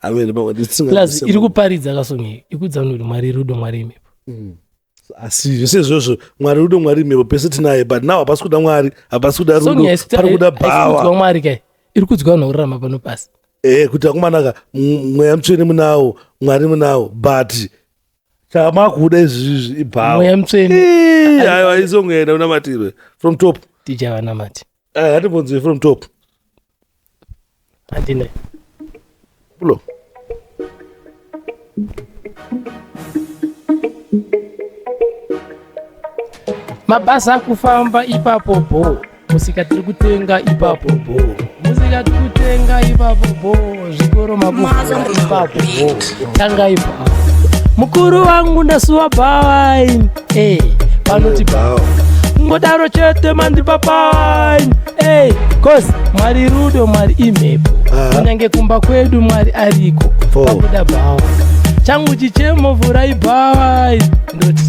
[SPEAKER 2] I mean, but it's
[SPEAKER 1] Plus iri kuparidza kasong iyi ikudza vanhu kuti Mwari rudo, Mwari imhepo.
[SPEAKER 2] Asi zvese izvozvo, Mwari rudo, Mwari imhepo, pese tinaye, but now hapasi kuda Mwari, hapasi kuda
[SPEAKER 1] Song
[SPEAKER 2] rudo,
[SPEAKER 1] iyi
[SPEAKER 2] pari kuda
[SPEAKER 1] haisi kudzwa
[SPEAKER 2] bhawa.
[SPEAKER 1] Mwari kai, iri kudzwa vanhu vakurarama pano pasi.
[SPEAKER 2] Kuti akumanaka mweya mutsvene munawo, Mwari munawo, but chamakuda izvizvi ibhawa.
[SPEAKER 1] Mweya mutsvene.
[SPEAKER 2] Ii, aiwa, isong yaenda unamatirwe from top.
[SPEAKER 1] DJ vanamati.
[SPEAKER 2] Hatibvunzwe from top.
[SPEAKER 1] Handina.
[SPEAKER 2] Pulo.
[SPEAKER 1] Mabasa akufamba ipapo bo, musika tiri kutenga ipapo bo, musika tiri kutenga ipapo bo, zvikoro makuvhura ipapo bo, tanga ipapo mukuru wangu ndasuwa bhawaini panoti
[SPEAKER 2] Bhawa.
[SPEAKER 1] ngodaro chete mandipa pawaini cause Mwari rudo, Mwari imhepo, kunyange kumba kwedu Mwari ariko.
[SPEAKER 2] Four.
[SPEAKER 1] Pakuda bhawa changu chichemo vhurai bhawa. Ndoti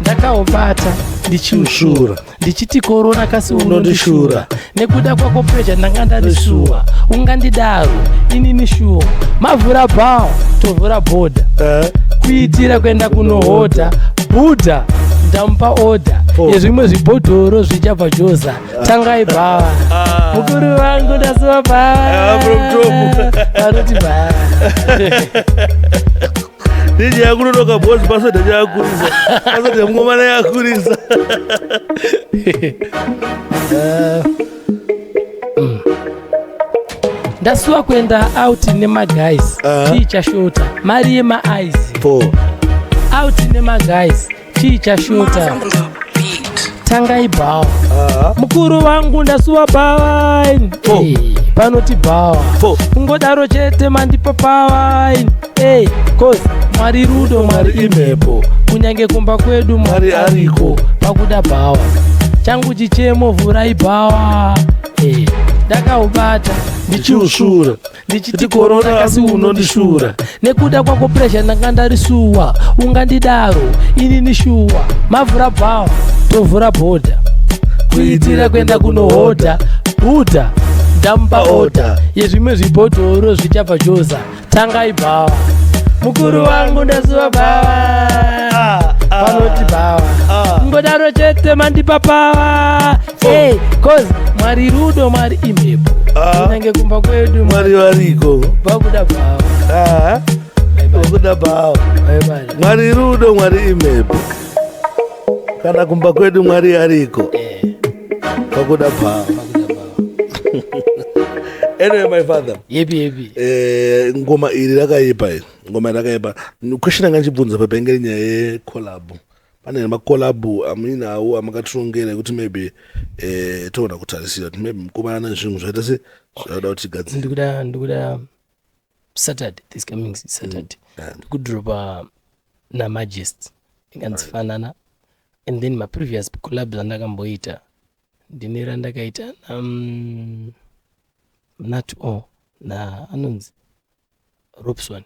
[SPEAKER 1] ndakaubata ndichiushura ndichiti korona kasi unondishura nekuda kwako precha ndanga ndarisuwa ungandidaro inini shuwa mavhura bhawa tovhura bhodha kuitira kuenda kunohodha bhudha ndamupa odha
[SPEAKER 2] Four.
[SPEAKER 1] yezvimwe zvibhodhoro zvichabva joza tangai bhawa mukuru wangu ndasuwa bhawa.
[SPEAKER 2] Ah, from top.
[SPEAKER 1] Vanoti bhawa.
[SPEAKER 2] DJ yakunonoka bhozi, pasodha yakurisa, pasodha mungomana yakurisa.
[SPEAKER 1] Ndasuwa kuenda out nemaguys. Chii chashota? Mari yemaice.
[SPEAKER 2] Four.
[SPEAKER 1] Out nemaguys, chii chashota? Tangai bhawa mukuru wangu ndasuwa bhawaini.
[SPEAKER 2] Four.
[SPEAKER 1] Panoti bhawa
[SPEAKER 2] Four.
[SPEAKER 1] kungodaro chete mandipa pawaini. Cause Mwari rudo, Mwari imhepo, kunyange kumba kwedu
[SPEAKER 2] Mwari ariko.
[SPEAKER 1] Pakuda bhawa changu chichemo vhurai bhawa. Ndakaubata ndichiusvura ndichiti korona kasi unondishura nekuda kwako presha ndanga ndarisuwa ungandidaro inini shuwa mavhura bhawa tovhura bhodha kuitira kuenda kunohodha bhudha ndamupa odha yezvimwe zvibhodhoro zvichabva joza tangai bhawa mukuru wangu ndasuwa bhawa panoti bhawa ngodaro chete mandipa pawa. Hey, cause Mwari rudo, Mwari imhepo, kunyange kumba kwedu
[SPEAKER 2] Mwari variko.
[SPEAKER 1] Pakuda bhawa.
[SPEAKER 2] Pakuda bhawa.
[SPEAKER 1] Bye bye.
[SPEAKER 2] Mwari rudo, Mwari imhepo, kana kumba kwedu Mwari ariko. Pakuda bhawa.
[SPEAKER 1] Pakuda bhawa.
[SPEAKER 2] Anyway, my father,
[SPEAKER 1] Yepi yepi.
[SPEAKER 2] Ngoma iri rakaipa, iri ngoma iri rakaipa. Question anga ndichibvunza pepa inge nyaya yecollab. Pane macollab amuinawo amakatirongera ekuti maybe toona kutarisira kuti maybe mukomana nezvinhu zvaita se zvauda kuti tigadzire?
[SPEAKER 1] Ndikuda Saturday, this coming Saturday, ndikudropa naMajest inganzifanana. And then maprevious collabs andakamboita, ndine randakaita Nat O na anonzi Robson,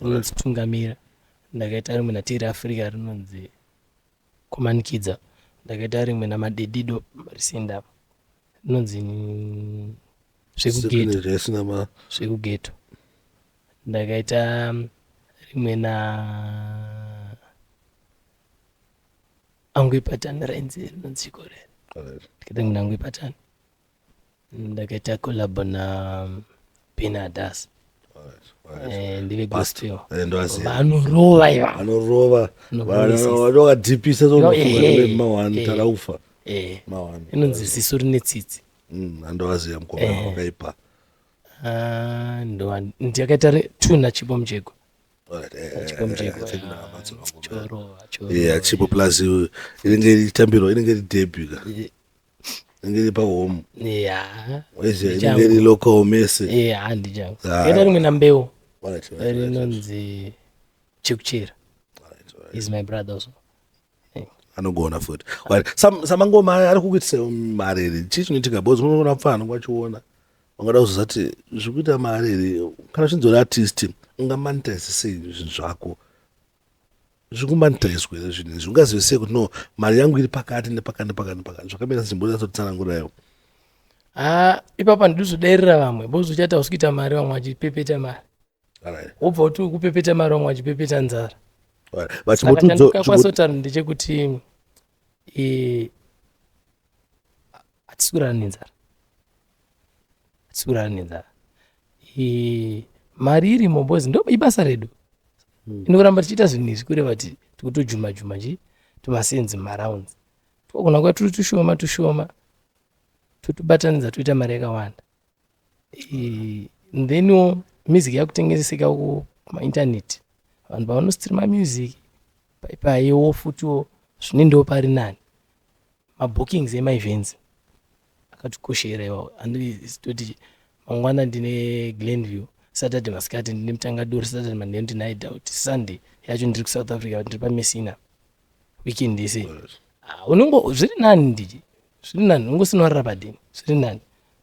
[SPEAKER 1] rinonzi Tungamira. Ndakaita rimwe naTiri Africa rinonzi Kumanikidza. Ndakaita rimwe naMadedido Risenda rinonzi Zvekugeto.
[SPEAKER 2] Zvisina ma
[SPEAKER 1] Zvekugeto. Ndakaita rimwe na Angwe Patani rainzi rinonzi Chikore. Ndakaita rimwe naAngwe Patani. Ndakaita collab na Benadas. Ndeve gospel.
[SPEAKER 2] Ndovaziva.
[SPEAKER 1] Vanorova iva.
[SPEAKER 2] Vanorova.
[SPEAKER 1] Vanorovesa.
[SPEAKER 2] Vanokadhipisa
[SPEAKER 1] Eh,
[SPEAKER 2] mawani
[SPEAKER 1] eh.
[SPEAKER 2] taraufa. Mawani.
[SPEAKER 1] Inonzi Ziso Rine Tsitsi.
[SPEAKER 2] Andovaziva mukoma wakaipa.
[SPEAKER 1] Ah, ndakaita two naChipo Mujego.
[SPEAKER 2] Alright,
[SPEAKER 1] Chipo Mujego.
[SPEAKER 2] I think ndakabatsa ngoma.
[SPEAKER 1] Chorova, chorova.
[SPEAKER 2] Yeah, Chipo plus inenge ichitambirwa, inenge iri debut ka. Inenge iri pahome. Waiziva inenge iri local mese.
[SPEAKER 1] Yeah, handichangu.
[SPEAKER 2] Ah.
[SPEAKER 1] Ndakaita rimwe naMbeu
[SPEAKER 2] Alright.
[SPEAKER 1] rinonzi Chekuchera.
[SPEAKER 2] Alright.
[SPEAKER 1] He's my brother also.
[SPEAKER 2] Anogona futi. Alright, samangoma aya ari kukuitisa mari here? Chii chinoitika? Because unoona mufana wachiona ungada kuzozati zviri kuita mari here? Kana uchinzi uri artist, ungamonetize sei zvinhu zvako? Zviri kumonetizwa here zvinhu izvi? Ungazive sei kuti no, mari yangu iri pakati nepakati nepakati nepakati? Zvakamira sei? Mbonyatsotsanangurayo.
[SPEAKER 1] Ah, ipapo handidi kuzodairira vamwe because uchaita usi kuita mari vamwe vachipepeta mari. Wobva kuti uri kupepeta mari vamwe vachipepeta nzara.
[SPEAKER 2] Alright.
[SPEAKER 1] Saka
[SPEAKER 2] Vachimbotudza-
[SPEAKER 1] chandingakwanisa kutaura ndechekuti hatisi kurara nenzara. Hatisi kurara nenzara. Mari irimo because ndo ibasa redu. Inokuramba tichiita zvinhu izvi kureva kuti tikutojuma juma chi tumasenzi marounds. Twogona kuva turi tushoma tushoma totubatanidza toita mari yakawanda. Thenwo music yakutengeseka kumainternet. Vanhu pavanostreama music paipawo futiwo zvinoendawo pari nani. Mabookings emaevents akatikoshera iwawo. Handitoti mangwana ndine Glenview, Saturday masikati ndine Mutangaduri, Saturday manheru ndine Hideout, Sunday yacho ndiri kuSouth Africa, ndiri paMessina. Weekend yese. Ah, unongo zviri nani ndichi. Zviri nani ungosina warara padini. Zviri nani.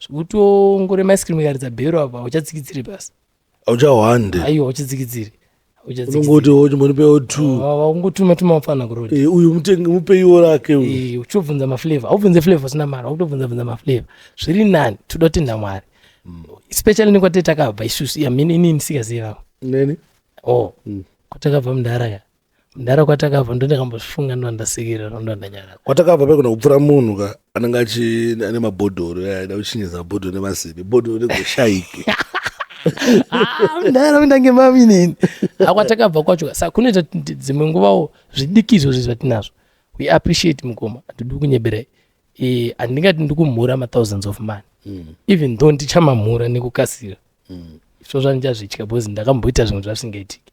[SPEAKER 1] Zvekutongorema ice cream ikaridza bhero apa uchatsikitsiri pasi.
[SPEAKER 2] Auchahwande.
[SPEAKER 1] Aiwa, uchatsikitsiri.
[SPEAKER 2] Unongoti wochimbonipewo two.
[SPEAKER 1] Ungotuma tuma mafana kuroad.
[SPEAKER 2] Uyu mutenge mupeiwo rake uyu.
[SPEAKER 1] Uchobvunza maflavor. Haubvunze flavor usina mari, wakutobvunza bvunza maflavor. Zviri nani, toda kutenda Mwari. Especially nekwatiri takabva isusu, I mean, inini ndisingazivi vamwe.
[SPEAKER 2] Neni?
[SPEAKER 1] Oh, kwatakabva mudhara ka. Mudhara kwatakabva ndo ndakambozvifunga, ndo ndasekerera, ndo ndanyarara.
[SPEAKER 2] Kwatakabva paigona kupfuura munhu ka anenge achi ane mabhodhoro aida kuchinyisa mabhodhoro nemasimbi, bhodhoro rigoshaike.
[SPEAKER 1] Ah, mudhara ndange mami neni. Akwatakabva kwacho saka kunoita kuti dzimwe nguvawo zvidiki izvozvi zvatinazvo we appreciate mukoma. Handidi kunyeberai, handingati ndikumhura mathousands of money, even though ndichamamhura nekukasira. Izvo zvandichazvitya because ndakamboita zvimwe zvazvisingaitiki.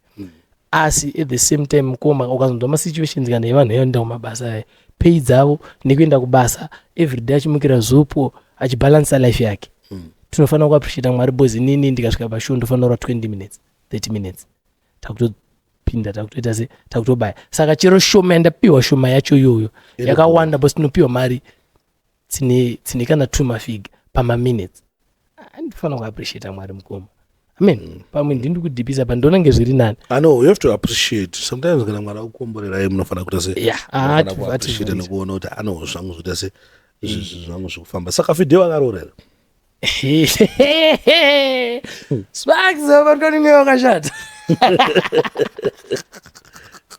[SPEAKER 1] Asi at the same time mukoma, ukazonzwa masituations kana evanhu vanoenda kumabasa aya, pay dzavo nekuenda kubasa everyday achimukira zupo achibhalansa life yake, tinofanira kuappreciata Mwari because inini ndikasvika pashow ndofanira kurwa 20 minutes, 30 minutes, takutopinda, takutoita se takutobaya. Saka chero shoma yandapiwa, shoma yacho iyoyo yakawanda because tinopiwa mari dzine kana two mafiga pamaminutes. Andifanira kuappreciata Mwari mukoma, amen. Pamwe ndindi kudhipisa pa ndonange zviri nani.
[SPEAKER 2] I know you have to appreciate sometimes kana Mwari akukomborerai munofanira kuita se
[SPEAKER 1] Yeah,
[SPEAKER 2] munofanira kuappreciate nekuona kuti ano zvangu zvoita se zvinhu zvangu zvikufamba. Saka Fideo akaroora here?
[SPEAKER 1] Sparks, vabatwa wakashata.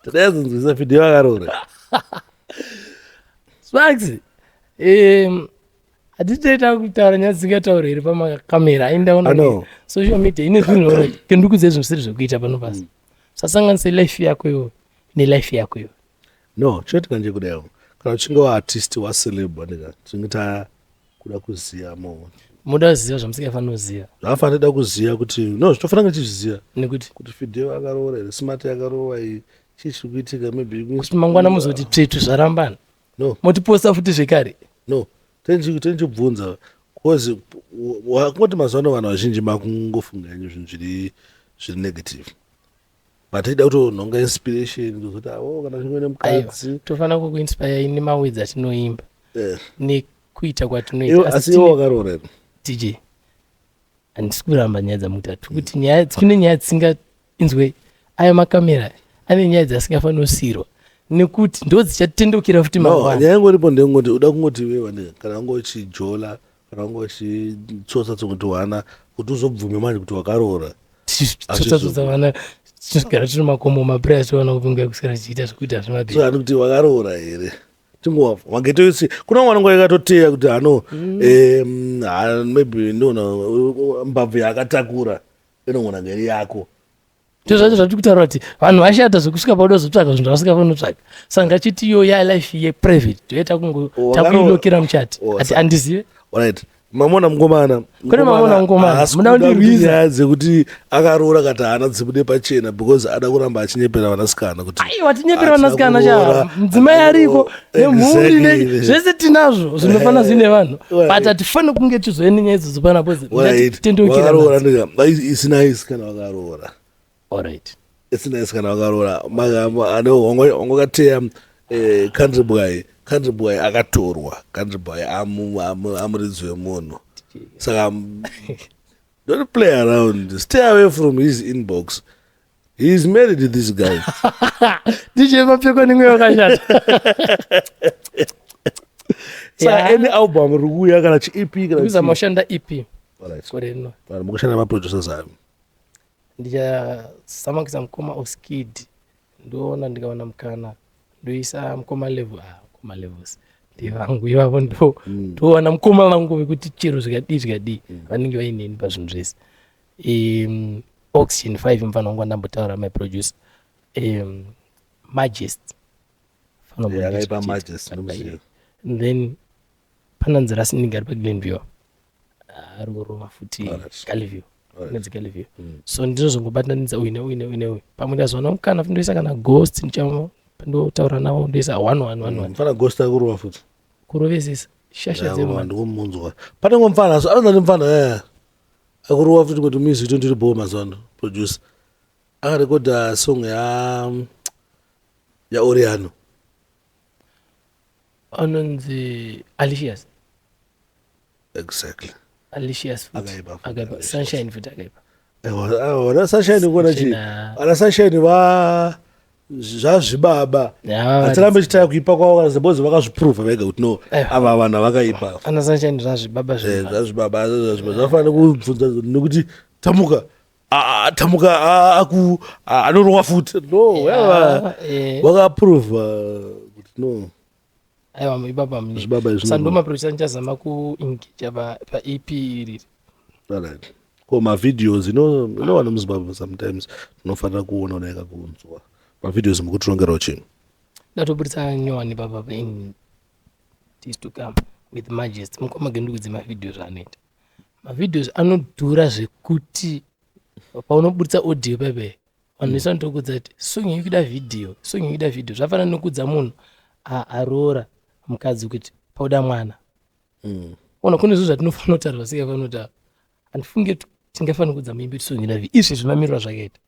[SPEAKER 2] Tadayazonzwisa, Fideo akaroora?
[SPEAKER 1] Sparks, hatitoita kutaura nyaya dzisingatauri here pamakamera.
[SPEAKER 2] I
[SPEAKER 1] Aindaona
[SPEAKER 2] know.
[SPEAKER 1] social media ine zvinhu kendikudze zvinhu zvisiri zvekuita pano pasi. Usasanganise life yako iwe nelife yako iwe.
[SPEAKER 2] No, chinoitika ndechekudaio, kana uchinge waartist waceleb, andika tinenge takuda kuziva mo.
[SPEAKER 1] Muda kuziva zvamusingafaniri kuziva.
[SPEAKER 2] Zvakafanira da kuziva kuti no, zvitofanira kunge tichizviziva.
[SPEAKER 1] Nekuti?
[SPEAKER 2] Kuti Fideo akaroora here, Smart yakaroora iyi, chii chiri kuitika maybe?
[SPEAKER 1] Kuti mangwana muzoti tsvetu zvarambana.
[SPEAKER 2] No.
[SPEAKER 1] Motiposta futi zvekare.
[SPEAKER 2] No, tendichibvunza because kungoti mazuva ano vanhu vazhinji makungofunga henyu zvinhu zviri negative. But ida kutonhonga inspiration kuzoti awo kana chimwe nemukadzi.
[SPEAKER 1] Tofanira kukuinspire nemawedzi atinoimba nekuita kwatinoita.
[SPEAKER 2] Asi iwe wakaroora here?
[SPEAKER 1] DJ, handisi kuramba nyaya dzamukuita tikuti nyaya kune nyaya dzisingainzwe. Aya makamera ane nyaya dzasingafaniri kusiyirwa nekuti ndo dzichatendukira futi
[SPEAKER 2] mangwana. Nyaya ingoripo ndeyekungoti uda kungoti iwewe ne kana wanga uchijola, kana wanga uchitsotsa tsongoti wana kuti uzobvume manje kuti wakaroora.
[SPEAKER 1] Tsotsatsosa vana, tinogara tiri makomo maprayers, toona kupinga kuswera tichiita zvekuita zvemabhii.
[SPEAKER 2] So kuti wakaroora here? Tingova wangetoisi kuna mwana nguva yakatoteya kuti hano maybe ndona mbabvu yaakatakura inogona kunge iri yako.
[SPEAKER 1] Ndizvo zvacho zvatiri kutaura kuti vanhu vashata zvekusvika pauda kuzotsvaga zvinhu zvavasingafaniri kutsvaga. Saka ngachiti iyo yalife yeprivate toita kungotakuilokera muchati ati handizive.
[SPEAKER 2] Right, mamona mukomana.
[SPEAKER 1] Kune mamona mukomana muda kundirwisa.
[SPEAKER 2] Nyaya dzekuti akaroora kati haana dzibude pachena because ada kuramba achinyepera vanasikana kuti
[SPEAKER 1] Aiwa, tinyepera vanasikana cha mudzimai ariko nemhuri, zvese tinazvo zvinofanira zvine vanhu, but hatifaniri kunge tizoe nenyaya idzodzo panapo.
[SPEAKER 2] Titendeukira isina isi kana wakaroora.
[SPEAKER 1] Alright.
[SPEAKER 2] Isina isi kana wakaroora, wangakateya country boy, country boy akatorwa, country boy amuridzi wemunhu. Saka don't play around, stay away from his inbox. He is married to this guy.
[SPEAKER 1] DJ, mapfeko nemwe wakashata.
[SPEAKER 2] Saka any album riri kuuya kana chiEP kana
[SPEAKER 1] kuzama kushanda EP gore rino.
[SPEAKER 2] Mukushanda maproducers ayo?
[SPEAKER 1] Ndichazama kuisa mukoma Oskid, ndoona ndikawana mukana ndoisa mukoma Level. Ah, mukoma Levels ndevangu ivavo, ndo ndowana mukoma vangu vekuti chero zvikadii zvikadii vanenge vaineni pazvinhu zvese. Oxygen 5 mufana wangu wandambotaura, my producer, Majest.
[SPEAKER 2] Akaipa Majest, ndomuziva.
[SPEAKER 1] Then pana nzira siningi ari paGlenview ari kurova futi. Galiview, inonzi Galiview. So ndinozongobatanidza uyu neuyu neuyu neuyu. Pamwe ndazowana mukana futi ndoisa kana Ghost, ndichamo ndotaura navo, ndoisa one one one one.
[SPEAKER 2] Mfana Ghost akurova futi.
[SPEAKER 1] Kurovesesa shasha dzemwana.
[SPEAKER 2] Ndikumunzwa pane ngomwe mfana so anonzi mfana akurova futi kuti music tondiri bo mazuva ano, producer akarekodha song ya Oriano.
[SPEAKER 1] Anonzi Alicious.
[SPEAKER 2] Exactly.
[SPEAKER 1] Alicious futi.
[SPEAKER 2] Akaipa futi.
[SPEAKER 1] Akaipa.
[SPEAKER 2] Alicious.
[SPEAKER 1] Sunshine futi akaipa.
[SPEAKER 2] Vana Sunshine kuona chi
[SPEAKER 1] Sunshine, ah.
[SPEAKER 2] Vana Sunshine va zvazvibaba. Hatirambe chitaya kuipa kwavo kana because vakazviprova vega kuti no, ava vanhu vakaipa.
[SPEAKER 1] Ana Sunshine zvazvibaba.
[SPEAKER 2] Zvazvibaba, zvazvibaba zvafanira kubvunza nekuti Tamuka, Tamuka aku anorowa futi no. Vakaprova kuti no.
[SPEAKER 1] Aiwa, ibaba.
[SPEAKER 2] Zvibaba izvi.
[SPEAKER 1] Sando maproducer ndichazama kuengaja paEP iri.
[SPEAKER 2] Alright. Ko mavideos inowana muZimbabwe sometimes tinofanira kuona unaika kunzwa mavideos mukutirongerawo chinhu.
[SPEAKER 1] Ndatobudisa nyowani baba in days to come with Majest. Mukoma gendukudzi mavideos anoita mavideos anodhura zvekuti paunobudisa audio pepe vanhu vese vanotokudza kuti song iyi kuda video, song iyi kuda video. Zvafanana nokudza munhu aroora mukadzi kuti pauda mwana. Ona, kune zvinhu zvatinofanira kutaura zvasingafanira kutaura. Handifunge tingafanira kudza muimbi kuti song ida video. Izvi zvimamiriro zvakaita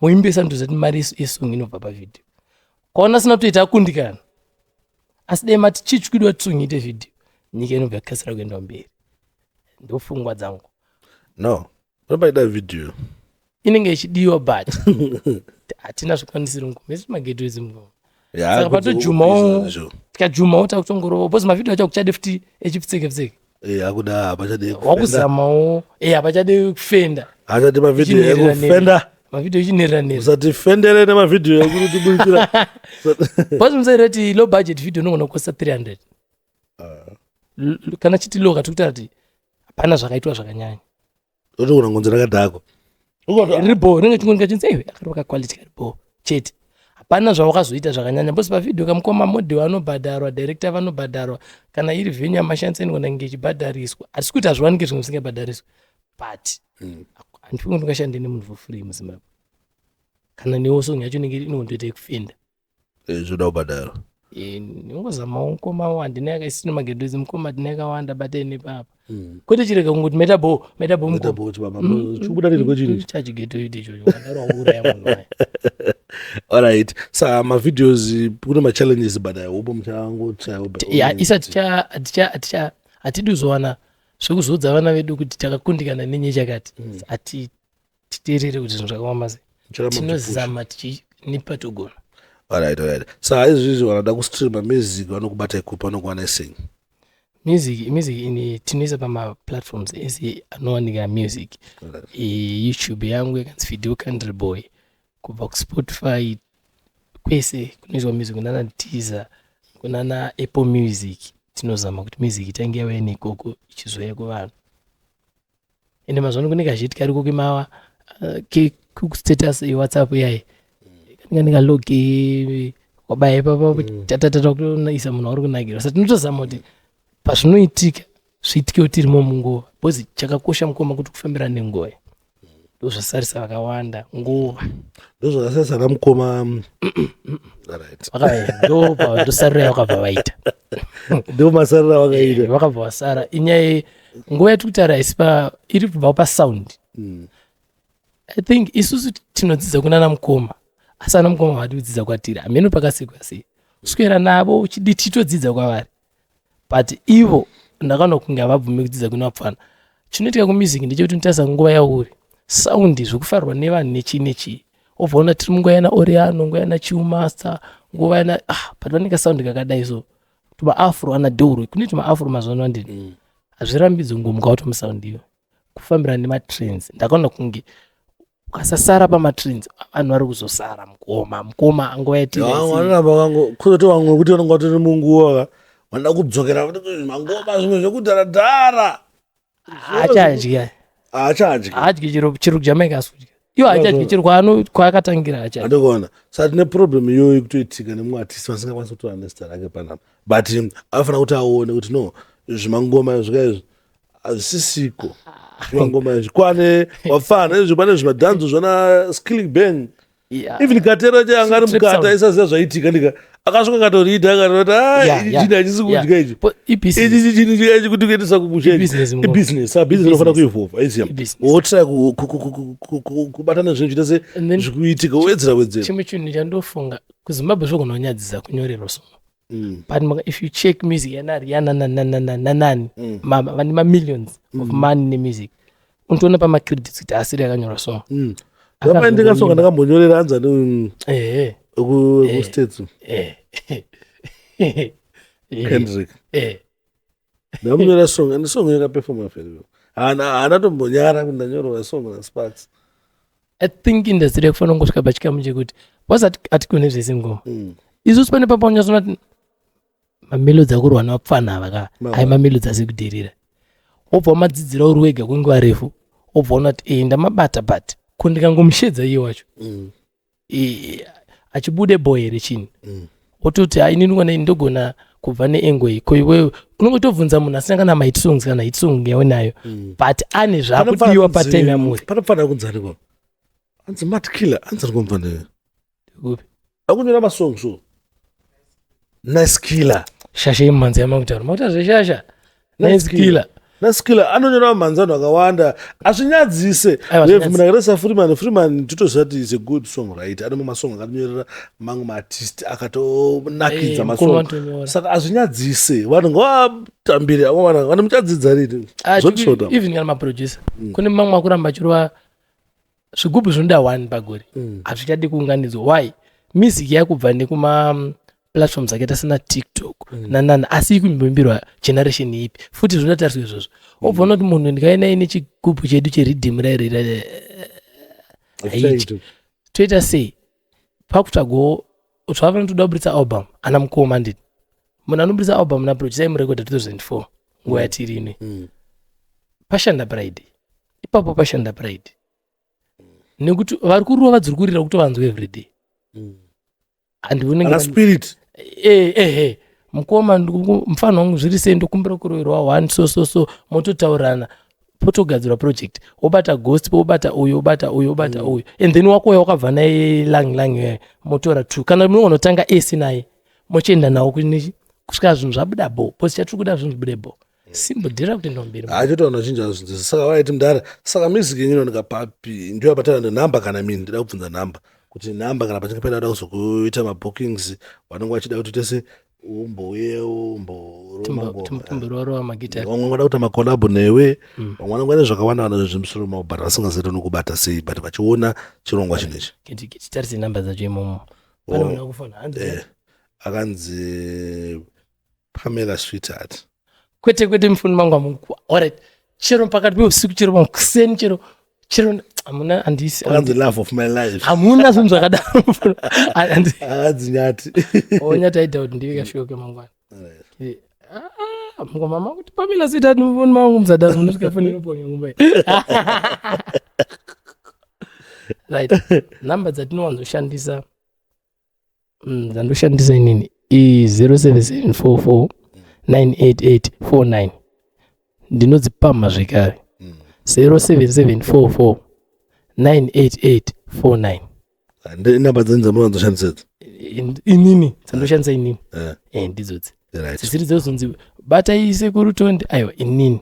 [SPEAKER 1] muimbi wese anotoziva kuti mari yesong inobva pavideo. Kwaona asina kutoita akundikana, asi dai mati chii chikudiwa kuti song iite video, nyika inobva yakasira kuenda mberi. Ndofungwa dzangu.
[SPEAKER 2] No, panopaida video.
[SPEAKER 1] Inenge ichidiwa, but hatina zvikwanisiro ngoma isi mageto ezi mngoma. Saka patojumawo, tikajumawo takutongorova because mavhidhiyo acho akuchade futi echipfeke pfeke.
[SPEAKER 2] Akuda hapachade.
[SPEAKER 1] Wakuzamawo, hapachade kufenda.
[SPEAKER 2] Hachadi mavhidhiyo ekufenda.
[SPEAKER 1] Mavhidhiyo echinerera nera.
[SPEAKER 2] Usatifendere nemavhidhiyo ekutibudikira.
[SPEAKER 1] Because musaire kuti low budget video inogona kukosta 300. Kana chiti low, kati kutaura kuti hapana zvakaitwa zvakanyanya.
[SPEAKER 2] Otogona ngonzi rakadhakwa.
[SPEAKER 1] Riribo rinenge chingonika chinzi eiwe akarova kaquality karibo chete, hapana zvawakazoita zvakanyanya because pavhidhiyo kamukoma model anobhadharwa, director vanobhadharwa, kana iri venue yamashandisa inogona kunge ichibhadhariswa. Hatisi kuti hazviwanike zvimwe zvisingabhadhariswi, but handifungi kuti ungashande nemunhu for free muZimbabwe. Kana newo song yacho inenge inondoita yekufenda.
[SPEAKER 2] Zvoda kubhadhara.
[SPEAKER 1] Ningozamawo mukoma, handina yakaisina magedozi mukoma, hatina yakawanda, batai nepapa. Kwete chirega kungoti meta bo, meta bo.
[SPEAKER 2] Chibuda riri kwechini.
[SPEAKER 1] Chachigeto ite ichocho, wadaro wauraya munhu aya.
[SPEAKER 2] Alright, saka mavideos kune machallenges, but I hope muchangotsvawo.
[SPEAKER 1] Ya, isati hatidi kuzowana zvekuzoudza vana vedu kuti takakundikana nenye chakati. Hati titeerere kuti zvinhu zvakawamba sei. Tinozama tichinipa togona.
[SPEAKER 2] Alright, saka izvizvi vanoda kustreama music vanokubata ikupa, vanokuwana sei?
[SPEAKER 1] Music ini tinoisa pamaplatforms ese anowanika music. YouTube yangu yakanzi Video Country Boy, kubva kuSpotify, kwese kunoiswa music, kunana Deezer, kunana Apple Music. Tinozama kuti music itange yauya nekoko, ichizouya kuvanhu. Ende mazuva ano kune kazhiti kariko kemawa kustatus yeWhatsApp yai, kanenge nekalogi, wabaya ipapo, tatatata, kutoisa munhu wauri kunakirwa. Saka tinotozama kuti pazvinoitika zviitikewo tirimo munguva, because chakakosha, mukoma, kuti kufambirana nenguva. Ndozvasarisa vakawanda, nguva.
[SPEAKER 2] Ndozvakasarisa namukoma, alright.
[SPEAKER 1] Ndo ndosarira yakabva vaita.
[SPEAKER 2] Ndo masarira vakaita.
[SPEAKER 1] Vakabva vasara. Inyaya nguva yatiri kutaura haisi pa iri kubva pasound. I think isusu tinodzidza kunana mukoma, asi ana mukoma havadi kudzidza kwatiri. Hameno pakasikwa sei, kuswera navo uchidi tichitodzidza kwavari, but ivo ndakaona kunge havabvumi kudzidza kuna vapfana. Chinoitika kumusic ndechekuti unotarisa nguva yauri, sound zvekufarirwa nevanhu nechii nechii, wobva ona tiri munguva yana Oriano, nguva yana Chillmaster, nguva yana but vanenge sound kakadai. So tumaafro ana Douro, kune tumaafro mazuva ano, andini hazvirambidzwi ngomuka watomusound iyo kufambirana nematrends. Ndakaona kunge ukasasara pamatrends, vanhu vari kuzosara, mukoma. Mukoma, nguva yatiri
[SPEAKER 2] Vanoramba vangu kuzoti vamwe kuti vanonga vatori munguva, vanoda kudzokera mangoma zvimwe zvekudhara-dhara.
[SPEAKER 1] Haachadya.
[SPEAKER 2] Haachadyi.
[SPEAKER 1] Haadyi chero, chero kuJamaica asi kudya iwo haachadyi chero kwaakatangira haachadyi.
[SPEAKER 2] Andikuona saka tine problem iyoyo kutoitika nemumwe artist vasingakwanisi kutora nezita rake panapa, but anofanira kuti aone kuti no, zvimangoma zvika izvi hazvisisiko. Zvimangoma izvi kwane wafana izvi, pane zvimadhanzo zvana Skilling Bang. Even Katero che anga ari
[SPEAKER 1] Trap
[SPEAKER 2] mukati
[SPEAKER 1] sound.
[SPEAKER 2] aisaziva zvaitika, ndika akasvika akatorida, akatoti ichi chinhu hachisi kudya ichi.
[SPEAKER 1] Ibusiness.
[SPEAKER 2] Ichi chinhu chiya kuti kuendesa kumusha.
[SPEAKER 1] Ibusiness, mukoma.
[SPEAKER 2] Ibusiness. Saka business inofanira kuevolva, aiziya.
[SPEAKER 1] Ibusiness.
[SPEAKER 2] Wotry kubata nezvinhu zvita se
[SPEAKER 1] And then
[SPEAKER 2] zvikuitika, wowedzera wedzera.
[SPEAKER 1] Chimwe chinhu chandofunga, kuZimbabwe zvogona kunyadzisa kunyorerwa song, but if you check music yana Rihanna nanani, vane mamillions of money nemusic, unotoona pamacredits kuti asiri yakanyorwa song.
[SPEAKER 2] Ndapai ndikasonga ndakambonyorera anzani
[SPEAKER 1] Ehe.
[SPEAKER 2] kuStates. Kendrick. Ndamunyora song, and song yakaperforma very well. Haana tombonyara kuti ndanyorwa song naSparks.
[SPEAKER 1] I think industry yakufanira kungosvika pachikamu chekuti because hatigone zvese, ngoma. Isusu pane papa unyatsona kuti mamelodi akurwa nevapfana ava ka, ai mamelodi asi kudherera, wobva wamadzidzira uri wega kwenguva refu, wobva ona kuti ndamabata, but ko ndikangomushedza iye wacho, achibude boy here chini? Wototi, "Hai, inini kona ndogona kubva neengo iyi." Ko iwewe unongotobvunza munhu asina kana mahit songs, kana hit song yaonayo, but ane zvaakudiwa patime yamuri.
[SPEAKER 2] Panofanira kunzani kwa anzi Mat Killer, anzi ari kumfanira
[SPEAKER 1] Kupi?
[SPEAKER 2] Akunyora masong, so Nice Killer.
[SPEAKER 1] Shasha yemumhanzi yamakutaura, makuta zveshasha. Nice Killer.
[SPEAKER 2] Nice Killer anonyora mamhanzi anhu akawanda, azvinyadzise.
[SPEAKER 1] Aiwa,
[SPEAKER 2] Wave munhu akaita saFreeman. Freeman totoziva kuti is a good song, right? Ane masong akatonyorera mamwe maartist akatonakidza.
[SPEAKER 1] Mukoma
[SPEAKER 2] Masong
[SPEAKER 1] anotonyora.
[SPEAKER 2] Saka azvinyadzise, vanhu ngavatambire avo vana vane muchadzidza rini.
[SPEAKER 1] Ah,
[SPEAKER 2] Zvondisvota.
[SPEAKER 1] Even kana maproducer, kune mamwe akuramba achirova zvigubhu zvinoda one pagore, hazvichadi kuunganidzwa. Why? Music yakubva nekuma platforms akaita sena TikTok nanana, asi ikuimboimbirwa generation ipi futi, zvinotariswa izvozvo. Wobva unoti munhu ndikaenda nechigubhu chedu cheriddim rairira
[SPEAKER 2] Hazvichaiti.
[SPEAKER 1] Toita sei pakutsvagawo zvavanotoda kuburitsa album? Ana mukoma, ndini munhu anoburitsa album naproducer imurekodha 2004, nguva yatiri ino. Pashanda pride ipapo, pashanda pride, nekuti vari kurova dziri kurira kutovanzwa everyday. Handioni.
[SPEAKER 2] Ana Spirit.
[SPEAKER 1] Ehe, mukoma, mufana wangu, zviri sei? Ndokumbira kuroverwa one, so so so, mototaurirana, potogadzirwa project, wobata Ghost, wobata uyu, wobata uyu, wobata uyu, and then wakoya wakabva naye lang lang iyoyo, motora two, kana munongonotanga ese naye, mochienda nawo kusvika zvinhu zvabuda bo, because chatiri kuda zvinhu zvibude bo, simbo dhira kutoenda mberi.
[SPEAKER 2] Achitoona chinja zvinhu. Saka waiti mudhara, saka music yenyu inooneka papi? Ndiyo yabatana nenhamba kana mini ndida kubvunza nhamba. Kuti nhamba kana pachinge paida kuda kuzokuita mabookings, vanenge vachida kuti tese umbouye
[SPEAKER 1] umborova magitari.
[SPEAKER 2] Vamwe vada kuita macollabo newe, vamwe vanenge vane zvakawanda wanda zvemusoro mavo, but vasingazivi nokubata sei, but vachiona chirongwa chinechi.
[SPEAKER 1] Titarise namba dzacho imomo, pane munhu akufona hanzi?
[SPEAKER 2] Akanzi Pamela Sweetheart.
[SPEAKER 1] Kwete, kwete, mufoni mangu amuku. Alright, chero pakati peusiku, chero makuseni, chero hamuna, handisi.
[SPEAKER 2] Akanzi love of my life.
[SPEAKER 1] Hamuna zvinhu zvakadaro.
[SPEAKER 2] Akanzi Nyati.
[SPEAKER 1] Onyati aida kuti ndive kasvika kemangwana. Ah, mukoma makuti Pamela Sweetheart mufoni mangu, musadaro, munosvika foni inoponya ngumba iyi. Right, nhamba dzatinowanzoshandisa, dzandoshandisa inini i07744 98849. Ndinodzipamha zvekare: 07744 98849.
[SPEAKER 2] Namba dzenyu dzamunowanzoshandisa idzi?
[SPEAKER 1] Inini dzandoshandisa inini.
[SPEAKER 2] Eh.
[SPEAKER 1] Ndidzodzi.
[SPEAKER 2] Right.
[SPEAKER 1] Dzisiri dzozonzi batai sekuru Tondi, aiwa, inini.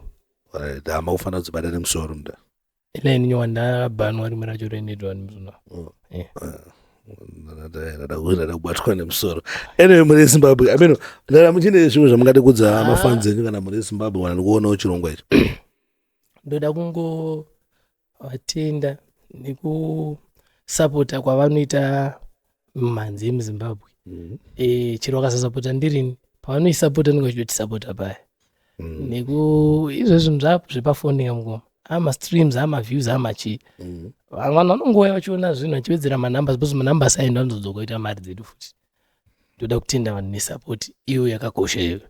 [SPEAKER 2] Right, hama kufanira kudzibata nemusoro muda.
[SPEAKER 1] Line nyowa ndakabhanwa rimwe racho renetone muzuno. Eh.
[SPEAKER 2] Ndada kubatwa nemusoro. Anyway, muri yeZimbabwe, I mean, ndara muchine zvimwe zvamungade kudza mafans enyu kana muri yeZimbabwe kana ndikuonawo chirongwa ichi?
[SPEAKER 1] Ndoda kungovatenda nekusapota kwavanoita mimhanzi yemuZimbabwe. Chero vakasasapota ndirini, pavanoisapota ndinge vachitotisapota paya. Neku izvo zvinhu zvepafoni kamukoma, amastreams, amaviews, amachii, vanhu vanongouya vachiona zvinhu vachiwedzera manumbers, because manumbers ayo ndo anozodzoka kuita mari dzedu futi. Ndoda kutenda vanhu nesapoti iyo yakakosha iyo,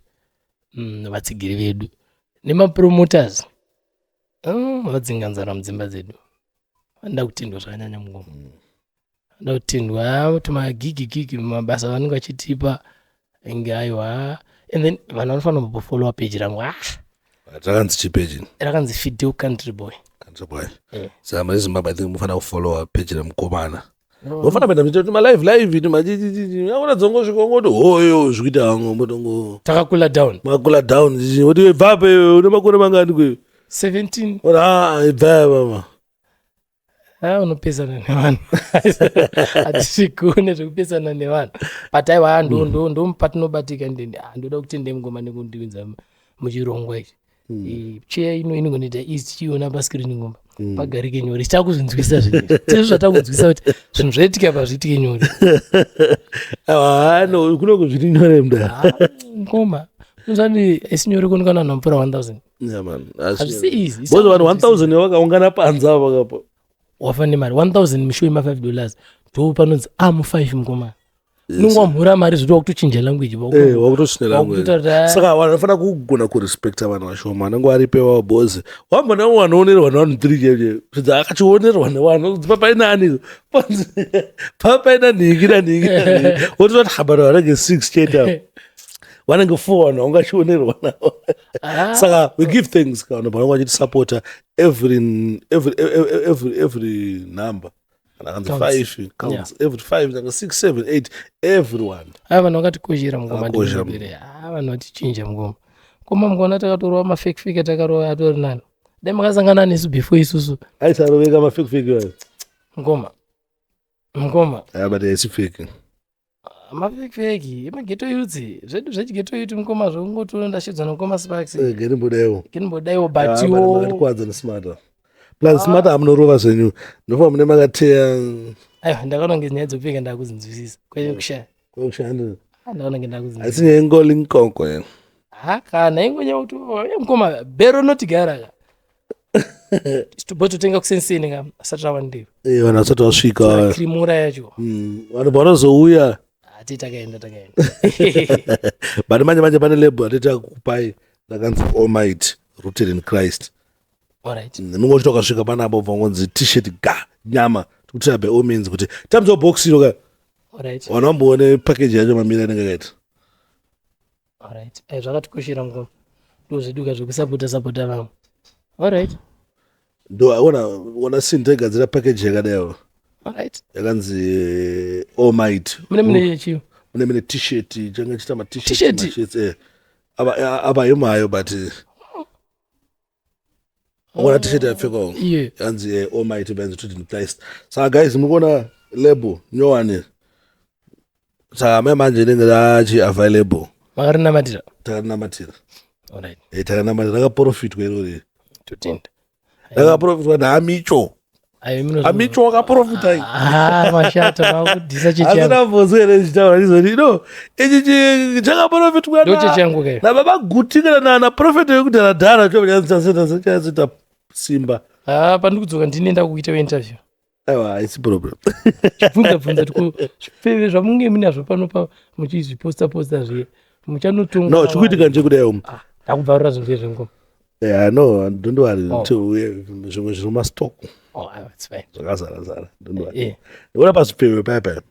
[SPEAKER 1] vatsigiri vedu nemapromoters, vadzinga nzara mudzimba dzedu, vanoda kutendwa zvakanyanya mukoma. Vanoda kutendwa tumagigi gigi mabasa vanenge vachitipa inge aiwa. And then vanhu vanofanira kumbofollowa page rangu, ah.
[SPEAKER 2] Rakanzi chipeji?
[SPEAKER 1] Rakanzi Fidel Country Boy.
[SPEAKER 2] Country Boy.
[SPEAKER 1] Eh.
[SPEAKER 2] Saka muri Zimbabwe, I think mufanira kufollowa page remukomana. Mufanira kuenda muchiita tuma live live, tumachichichi akuna dzongosvika ungoti hoyo zvikuita hangu motongo.
[SPEAKER 1] Takakula down.
[SPEAKER 2] Makula down oti bvapo iwe, une makore mangani kweyo?
[SPEAKER 1] 17.
[SPEAKER 2] Oti a ibvaya mama.
[SPEAKER 1] Ah, unopesana nevanhu, hatisvikune zvekupesana nevanhu, but aiwa, ndo patinobatika. Ndende, ah, ndoda kutende mungoma nekundiunza muchirongwa ichi. Cheya ino inongonoita easy tichiiona pascreen ngoma pagarike nyore, tichakuzvinzwisa zvinhu izvi. Tizvo zvatakunzwisa kuti zvinhu zvoitika pazviitike nyore.
[SPEAKER 2] Aiwa, no, kunoko zviri nyore muda.
[SPEAKER 1] Ah, ngoma unozvati isi nyore kuonekana vanhu vamupfuura 1000.
[SPEAKER 2] Yeah, man.
[SPEAKER 1] Hazvisi easy.
[SPEAKER 2] Because vanhu 1000 vakaungana panze ava vakapo.
[SPEAKER 1] Wafa nemari 1000 mishow yema-5 dollars, ndo panonzi amu 5 mukomana unenge wamhura mari zvoti wakutochinja language.
[SPEAKER 2] Wakutosvina language. Saka vanhu vanofanira kugona kurespecta vanhu vashoma vanenge varipo ivavo, bozi wambona wanoonerwa nevanhu three chete, zvidza akachionerwa nevanhu papaina ani, papaina nhingi nanhingi nanhingi, wototi habara vanenge six chete apa, vanenge four, vanhu vaungachionerwa navo. Saka we give thanks kana vanhu vanenge vachitisapota. Every number kana kanzi
[SPEAKER 1] Counts.
[SPEAKER 2] five counts, every five, nanga six, seven, eight, everyone.
[SPEAKER 1] Aya vanhu vakatikoshera mukoma.
[SPEAKER 2] Vakakosha.
[SPEAKER 1] Ndinobere. Ah, vanhu vatichinja mukoma koma mukaona takatorwa mafake fake atakarova atori nani, dai makasangana nesu before isusu.
[SPEAKER 2] Aisaroveka mafake fake ayo.
[SPEAKER 1] Mukoma, mukoma.
[SPEAKER 2] Aya, but haisi fake.
[SPEAKER 1] Mafake fake emaghetto youths zvedu, zvechighetto youth mukoma, zvekungoti ndashidzwa nomukoma Sparks.
[SPEAKER 2] Genimbodaiwo.
[SPEAKER 1] Genimbodaiwo, butiwo
[SPEAKER 2] Makatikuwadza nesmarta, plus smart hamunorova zvenyu, ndofa mune makateya.
[SPEAKER 1] Aiwa, ndakaona kunge nyaya dzekupfeka ndakuzinzwisisa kwete kushaya.
[SPEAKER 2] Kwekushanda.
[SPEAKER 1] Ah, ndakaona kunge ndakuzinzwisisa.
[SPEAKER 2] Asi nyaya ingoli nkoko ye.
[SPEAKER 1] Ha, kana ingonya kuti mukoma bhero notigara ka bototenga kusenseni ka asati rawandiro.
[SPEAKER 2] Eh, vanhu vasati vasvika.
[SPEAKER 1] Krimura yacho.
[SPEAKER 2] Vanhu pavanozouya.
[SPEAKER 1] Hati takaenda, takaenda.
[SPEAKER 2] But manje manje pane label atita kupai rakanzi Almighty Rooted in Christ.
[SPEAKER 1] Alright.
[SPEAKER 2] Mungoti wakasvika panapo bvangonzi T-shirt ga nyama tikutira by all means kuti tambidzwa box iro ka.
[SPEAKER 1] Alright.
[SPEAKER 2] Vanhu vamboone package yacho mamiri anenge akaita.
[SPEAKER 1] Alright, ai zvakatikoshera mukoma, ndozveduka zvekusapota sapota vamwe. Alright.
[SPEAKER 2] Ndo ona ona sin taigadzira package yakadaiwo.
[SPEAKER 1] Alright.
[SPEAKER 2] Yakanzi Almighty.
[SPEAKER 1] Mune chiyo?
[SPEAKER 2] Mune T-shirt, changa chita ma-T-shirt.
[SPEAKER 1] T-shirt?
[SPEAKER 2] Ma-shirts, ava imayo, but ona T-shirt yapfekwawo.
[SPEAKER 1] Iye.
[SPEAKER 2] Yanzi Almighty, banzi Rooted in Christ. Saka guys, mukuona Label nyowani. Saka mai manje inenge rachi available.
[SPEAKER 1] Makarinamatira.
[SPEAKER 2] Takarinamatira.
[SPEAKER 1] Alright.
[SPEAKER 2] Eh, takarinamatira, rakaprofitwa irori.
[SPEAKER 1] Totenda.
[SPEAKER 2] Rakaprofitwa naAmicho.
[SPEAKER 1] Ayo muno.
[SPEAKER 2] Amicho wakaprofita.
[SPEAKER 1] Ah, mashata makudhisa chechi yangu.
[SPEAKER 2] Asina bvunzo here zvichitaura ndizoti no ichi chakaprofitwa
[SPEAKER 1] Ndo chechi yangu kayo.
[SPEAKER 2] nababa Guti kana naprofeti wekudhara dhara chobva simba.
[SPEAKER 1] Ah, pandikudzoka ndinoenda kuita interview.
[SPEAKER 2] Aiwa, haisi problem.
[SPEAKER 1] Bvunza bvunza tiko zvipfeve zvamunge munazvo pano pa muchizviposta posta zviye. Muchanotonga.
[SPEAKER 2] No, chikuitika ndechekudai umu.
[SPEAKER 1] Ah, ndakubvarura zvinhu zviye zvengoma.
[SPEAKER 2] Yeah, no, don't worry.
[SPEAKER 1] Oh.
[SPEAKER 2] Tiuye zvimwe zviri mumastock
[SPEAKER 1] Oh, aiwa, it's fine.
[SPEAKER 2] zvakazara zara. Don't worry.
[SPEAKER 1] Eh.
[SPEAKER 2] Ona pazvipfeve paya paya.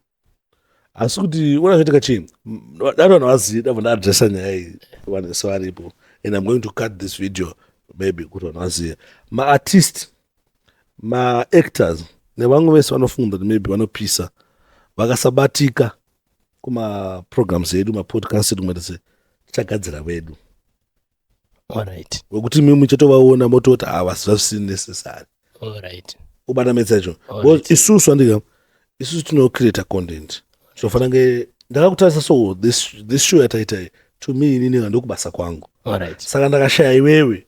[SPEAKER 2] Asi kuti ona zvaitika chii? Dai vanhu vazive, dabva ndaadresa nyaya iyi vanhu vese varipo. And I'm going to cut this video maybe kuti vanhu vazive. Maartist, maactors nevamwe vese vanofunga kuti maybe vanopisa vakasabatika kumaprograms edu, mapodcast edu, kumaita sei, tichagadzira vedu.
[SPEAKER 1] Alright.
[SPEAKER 2] Wekuti mimi muchatovaona mototi ava zvisiri necessary.
[SPEAKER 1] Alright.
[SPEAKER 2] Ubata metsa icho.
[SPEAKER 1] Alright.
[SPEAKER 2] Because isusu andika isusu tinocreata content tinofanira nge ndakakutarisa. So this show yataita iyi, to me inini ndokubasa kwangu.
[SPEAKER 1] Alright.
[SPEAKER 2] Saka ndakashaya iwewe,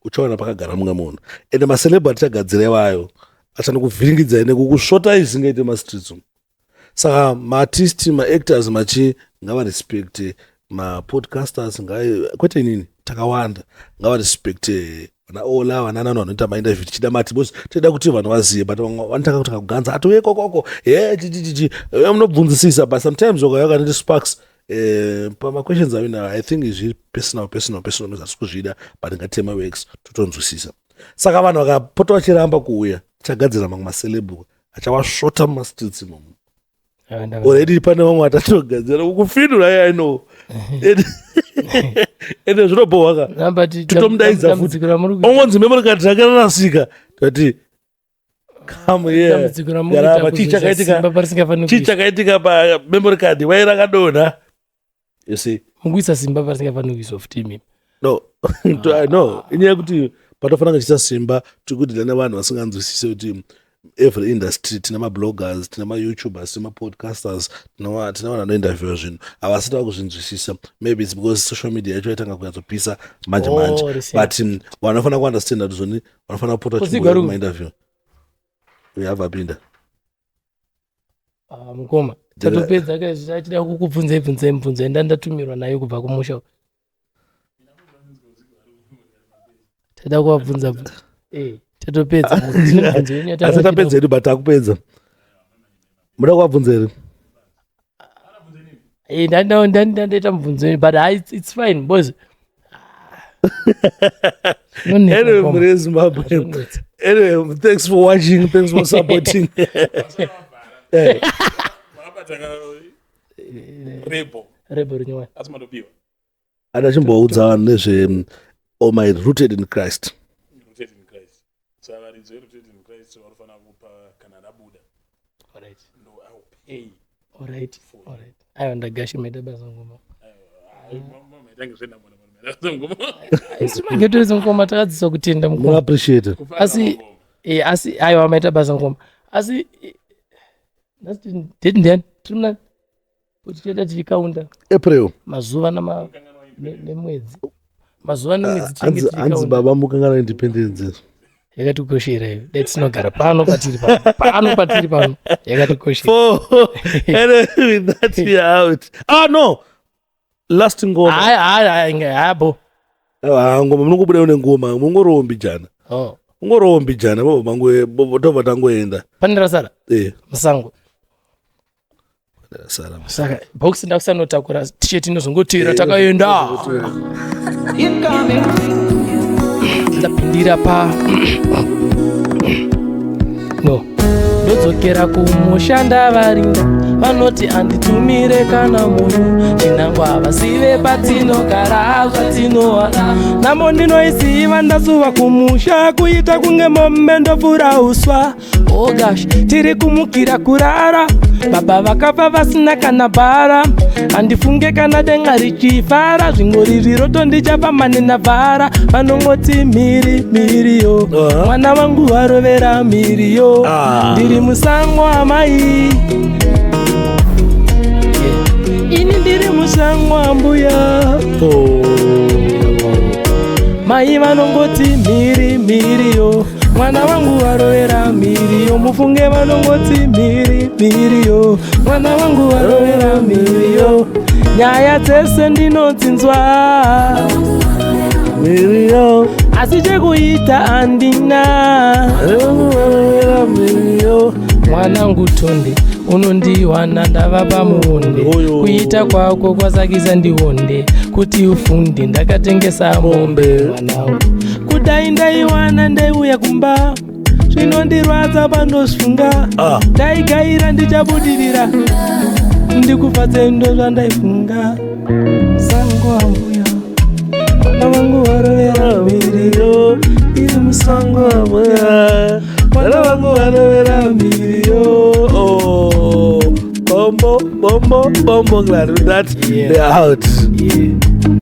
[SPEAKER 2] uchaona pakagara mumwe munhu, ende maceleb atichagadzira iwayo achandokuvhiringidzai nekukusvotai zvisingaite mastreets umu. Saka maartist, maactors, machi ngavarespecte mapodcasters, kwete inini, takawanda, ngavarespecte vana Ola, vana nano vanoita mainterview. Tichida mati because toida kuti vanhu vazive, but vamwe vanotanga kuti kakuganza ati uye kokoko ye chichichichi munobvunzisisa, but sometimes ukauya kanoti Sparks, pamaquestions avinayo, I think izvi personal, personal, personal, hatisi kuzvida, but ngatema works totonzwisisa. Saka vanhu vakapota vachiramba kuuya, tichagadzira mamwe maceleb achavasvota mumastreets imomo.
[SPEAKER 1] Ah,
[SPEAKER 2] Already pane vamwe vatatogadzira kufindura, I know, ende zvinobhohwa ka. Totomudaidza futi.
[SPEAKER 1] Dambudziko ramuri kuita.
[SPEAKER 2] Ongonzi memory card rake rarasika, tati come here.
[SPEAKER 1] Dambudziko ramuri
[SPEAKER 2] Garapa,
[SPEAKER 1] kuita
[SPEAKER 2] chii
[SPEAKER 1] kuzoisa
[SPEAKER 2] chakaitika?
[SPEAKER 1] simba parisingafaniri
[SPEAKER 2] Chii
[SPEAKER 1] kuiswa.
[SPEAKER 2] chakaitika pamemory card wai rakadonha, you see?
[SPEAKER 1] Mukuisa simba parisingafaniri kuiswa futi imimi.
[SPEAKER 2] No, no, inyaya yekuti patofanira kuchisa simba tiri kudhila nevanhu vasinganzwisisi kuti every industry tina mabloggers, tina mayoutubers, tina mapodcasters, tina vanhu vanointerviewa zvinhu. Havasati vakuzvinzwisisa. Maybe it's because social media yacho yaitanga kunyatsopisa manje
[SPEAKER 1] Oh,
[SPEAKER 2] manje.
[SPEAKER 1] risiya.
[SPEAKER 2] But vanofanira kuunderstanda kuti zvoni vanofanira kupota
[SPEAKER 1] Kuzigwa
[SPEAKER 2] vachimboya
[SPEAKER 1] ruku.
[SPEAKER 2] kumainterview uyabva pinda.
[SPEAKER 1] Ah, mukoma, tatopedza kaizvi. Achida kukubvunzai bvunzai mubvunzo enda ndatumirwa nayo kubva kumusha. Tada kuvabvunza. Eh, tatopedza. Tine mibvunzo yenyu yatanga
[SPEAKER 2] Asi
[SPEAKER 1] tichida.
[SPEAKER 2] tapedza hedu, but takupedza, muda kuvabvunza here?
[SPEAKER 1] Eh, ndandaita mubvunzo yenyu, but hai, it's fine because zvinonetsa,
[SPEAKER 2] Anyway,
[SPEAKER 1] mukoma.
[SPEAKER 2] mhuri yeZimbabwe,
[SPEAKER 1] Zvinonetsa.
[SPEAKER 2] anyway, thanks for watching, thanks for supporting.
[SPEAKER 5] Makabata rebo.
[SPEAKER 1] Rebo rinyowani.
[SPEAKER 5] Asi matopiwa.
[SPEAKER 2] Adachimboudza vanhu nezve oh my Rooted in Christ.
[SPEAKER 5] Rooted in Christ. Saka varidzi veRooted in Christ vanofanira kupa kana rabuda.
[SPEAKER 1] Alright.
[SPEAKER 5] No, I will pay.
[SPEAKER 1] Alright, aiwa, ndagashe, maita basa ngoma.
[SPEAKER 5] Maitange zvenamona ngoma.
[SPEAKER 1] Isu magetoisi mukoma takadzidziswa kutenda, mukoma.
[SPEAKER 2] Munoappreciate.
[SPEAKER 1] Asi asi aiwa, maita basa ngoma. Asi nhasi date ndiani? Tiri muna kuti tichaita tichikaunda
[SPEAKER 2] April.
[SPEAKER 1] mazuva nemwedzi, mazuva nemwedzi tinenge
[SPEAKER 2] Hanzi hanzi
[SPEAKER 1] tichikaunda.
[SPEAKER 2] baba mukangana independence.
[SPEAKER 1] Yakatikoshera iyo. Dai tinogara pano patiri pano, pano patiri pano, yakatikoshera.
[SPEAKER 2] Four. Anyway, with that we are out. Ah no, last ngoma.
[SPEAKER 1] Hayi hayi hayi, habo.
[SPEAKER 2] Ah, ngoma munongobuda une ngoma, mungorowo mbijana.
[SPEAKER 1] Oh.
[SPEAKER 2] Ungorowo mbijana tobva tangoenda.
[SPEAKER 1] Pane rasara?
[SPEAKER 2] Eh.
[SPEAKER 1] Musango.
[SPEAKER 2] Sara.
[SPEAKER 1] Saka bhokisi ndakusanotakura tisheti inozongotera takaenda. Ndapindira pa no, ndodzokera kumusha, ndavarinda.
[SPEAKER 4] Vanoti anditumire kana munhu chinangwa, vasive patinogara zvatinowana. Namo ndinoiziva, ndasuva kumusha, kuita kunge mombe ndofura uswa. Oh gosh, tiri kumukira kurara, baba vakafa vasina kana bhara. Handifunge kana denga richifara, zvingori zviroto, ndichafamba nenavhara. Vanongoti mhiri mhiriyo, mwana wangu varovera mhiriyo. Ndiri musango amai, ini ndiri musango ambuya.
[SPEAKER 2] Oh.
[SPEAKER 4] Mai vanongoti mhiri mhiriyo, mwana wangu varovera mhiriyo. Mufunge vanongoti mhiri mhiriyo, mwana wangu varovera mhiriyo. Nyaya dzese ndinodzinzwa,
[SPEAKER 2] Miriyo.
[SPEAKER 4] Asi chekuita handina.
[SPEAKER 2] Miriyo.
[SPEAKER 4] Mwanangu Tonde, unondiwana ndava pamuonde.
[SPEAKER 2] Oyo.
[SPEAKER 4] Kuita kwako kwasakisa ndionde kuti ufunde, ndakatengesa mombe mwanangu. Kudai ndaiwana ndaiuya kumba, zvinondirwadza pandozvifunga. Ndaigaira ndichabudirira, ndikufadze ndo zvandaifunga. Musango ambuya, mwana wangu warovera mhiriyo. Iri musango ambuya, mwana wangu warovera mhiriyo.
[SPEAKER 2] Oh, bombo, bombo, bombo, glad with that.
[SPEAKER 4] Yeah.
[SPEAKER 2] They are out.
[SPEAKER 4] Yeah.